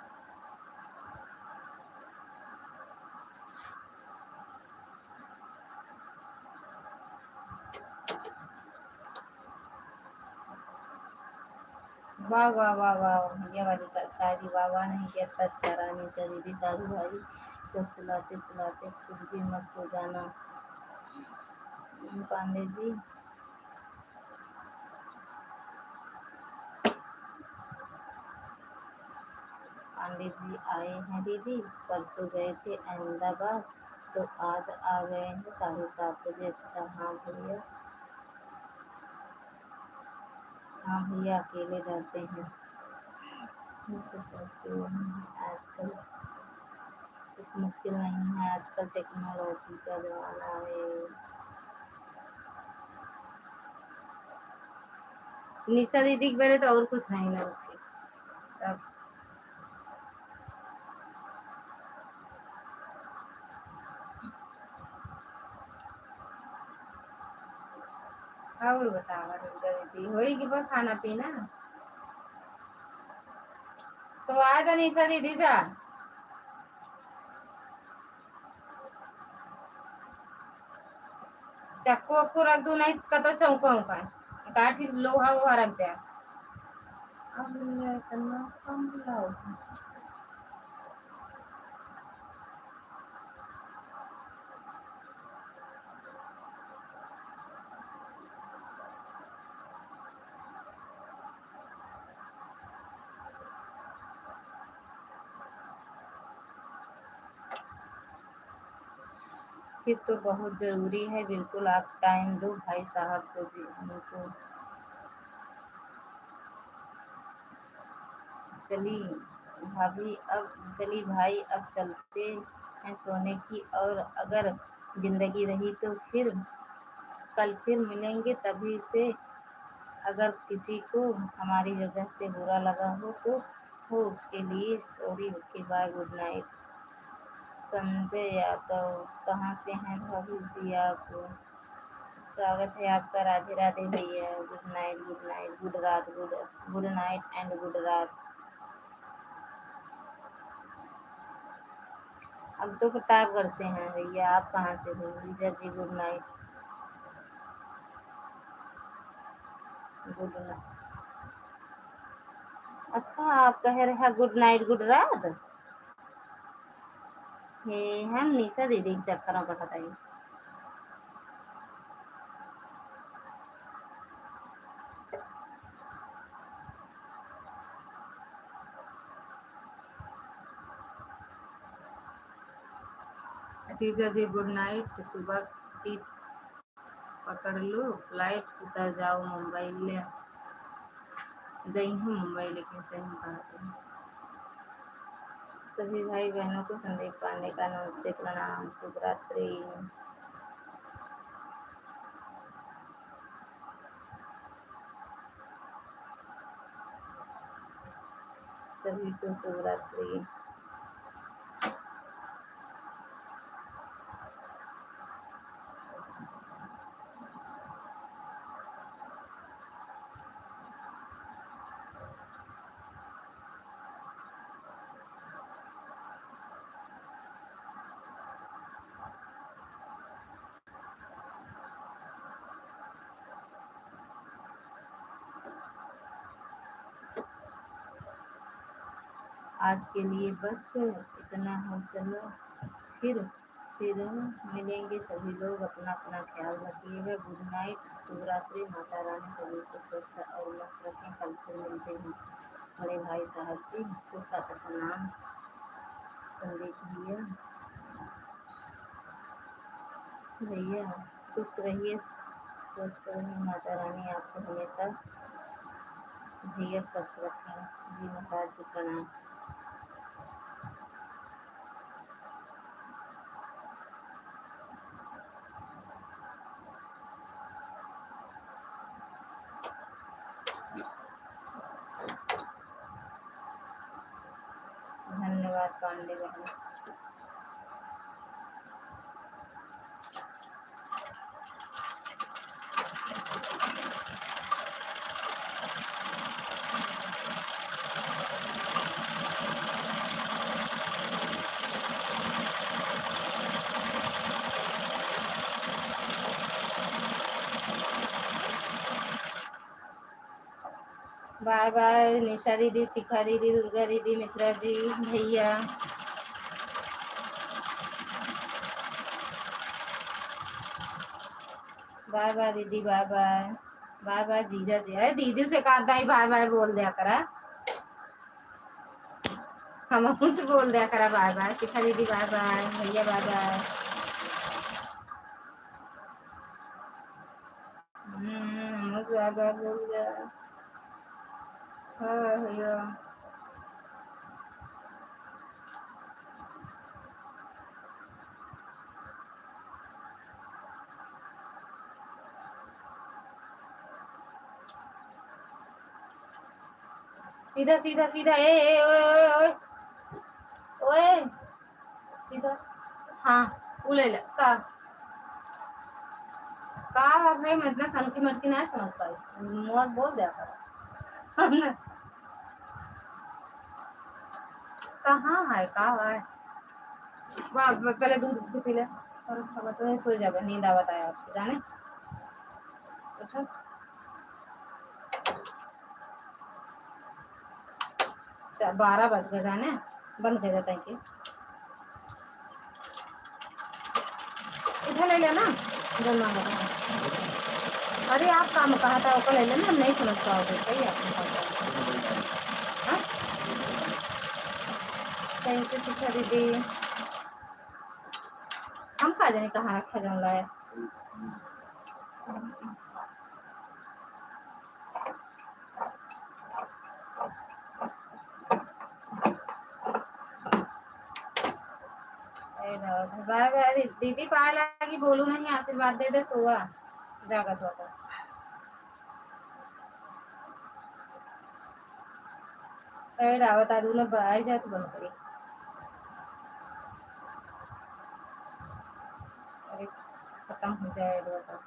वाह, वाह, वाह, वाह, भैया वाली का शायरी, वाह, वाह, नहीं कहता अच्छा रानी सा दीदी, साढ़ू भाई को सुलाते सुलाते खुद भी मत सो जाना। हम्म, पांडे जी, पांडे जी आए हैं दीदी, परसों गए थे अहमदाबाद, तो आज आ गए हैं साढ़े सात बजे। अच्छा, हाँ भैया, हाँ भैया, अकेले डरते हैं। कुछ मुश्किल नहीं है आजकल, कुछ मुश्किल नहीं है आजकल, technology का जमाना है। निशा दीदी के बेरे तो और कुछ नहीं ना मुश्किल, सब। और बतावा दुर्गा दीदी, होई कि बा खाना पीना? सोवा द निशा दीदी जा। चक्कू वक्कू रख दू, नहीं कतो चौका उका काठी लोहा वोहा रख दे। अब ये इतना कम ब्लाउज है। फिर तो बहुत ज़रूरी है, बिल्कुल आप टाइम दो भाई साहब को जी, उनको। चली भाभी, अब चली भाई, अब चलते हैं सोने की, और अगर जिंदगी रही तो फिर कल फिर मिलेंगे तभी से। अगर किसी को हमारी वजह से बुरा लगा हो तो हो, उसके लिए sorry, OK, bye, good night। Sanjay यादव, कहाँ से हैं भाभी जी आप? स्वागत है आपका। राधे राधे भैया, good night, good night, good रात, good, good night and good रात। हम तो प्रतापगढ़ से हैं भैया, आप कहाँ से हो? जीजा जी, good night, good night। अच्छा, आप कह रहे हैं good night, good रात? हे, हम निशा दीदी के चक्कर में पड़त हई। जीजा जी, good night। सुबह की पकड़ लो flight, उतर जाओ मुंबई ले। जइहूँ मुंबई, लेकिन सही में कहा तुम। सभी भाई बहनों को संदीप पांडे का नमस्ते, प्रणाम, शुभ रात्रि। सभी को शुभ रात्रि। आज के लिए बस इतना हो, चलो फिर, फिर मिलेंगे सभी लोग। अपना, अपना ख्याल रखिएगा। Good night, शुभ रात्रि। माता रानी सभी को स्वस्थ और मस्त रखें। कल फिर मिलते हैं बड़े भाई साहब जी को। सादर प्रणाम संदीप भैया। भैया खुश रहिए, स्वस्थ रहिए, माता रानी आपको हमेशा भैया स्वस्थ रखें। जी महाराज जी प्रणाम। धन्यवाद पांडे बहन। बाय बाय निशा दीदी, शिखा दीदी, दुर्गा दीदी, मिश्रा जी, भैया। बाय बाय दीदी, बाय बाय। बाय बाय जीजा जी। अरे दीदी से कहा था ही बाय बाय बोल दिया करा। हमहू से बोल दिया करा बाय बाय। शिखा दीदी बाय बाय, भैया बाय बाय। हम्म, हमहू से बाय बाय बोल दिया। हाँ भैया। सीधा, सीधा, सीधा, ए, ए, ओए, ओए, ओए, ओए, सीधा। हाँ, उ ले ले, का? का है भाई, मैं इतना सनकी मटकी ना समझ पाई। मुँह बोल दिया कर। कहाँ है, का है? वाह, ब-, पहले दूध उठ के पी ले। और खबर तो नहीं, सो जाबे, नींद आवत है आपको, जाने? उठो। चा-, बारह बज गए, जाने? बंद कर देते हैं कि। इधर ले लेना, जो मांगा था। अरे, आप काम कहा था, ओकर ले लेना, हम नहीं समझ पाओगे, सही है, आपने कहा था। हाँ? Thank you, शिखा दीदी। हम का जाने कहाँ रखा जाऊँगा है। ए बाबा, बाय बाय दी-, दीदी पाए लागी, बोलू नहीं, आशीर्वाद दे दे, सोआ जागत होता। ए रावत, आ दूनो ब-, आई जाए तो बंद करी। अरे, खत्म हो जाए, ए बाबा।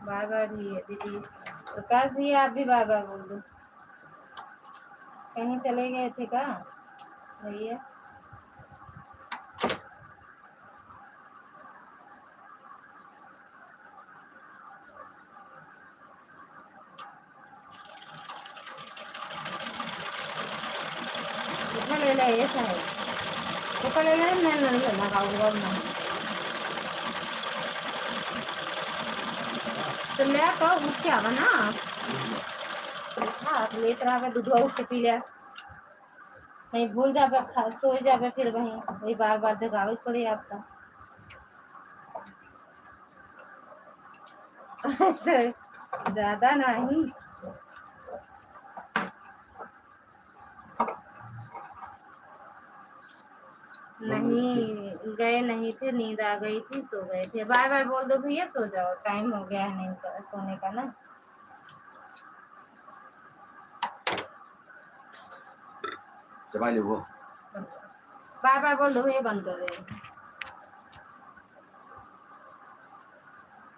बाय बाय भैया, दीदी। प्रकाश भैया, आप भी बाय बाय बोल दो। कहीं चले गए थे का भैया? ऐसा है। तो कल ले मैं नहीं लगा हुआ ना। तो ले आप उठ के आवा ना। हाँ, आप लेत रहा, दूधवा उठ के पी ले। नहीं भूल जाबे, खा, सो जाबे, फिर वही, वही बार बार जगावे पड़े आपका। ज्यादा नहीं। नहीं, गए नहीं थे, नींद आ गई थी, सो गए थे। बाय बाय बोल दो भैया, सो जाओ, टाइम हो गया है नहीं का, सोने का ना। चबा ले वो। बाय बाय बोल दो भैया, बंद कर दे।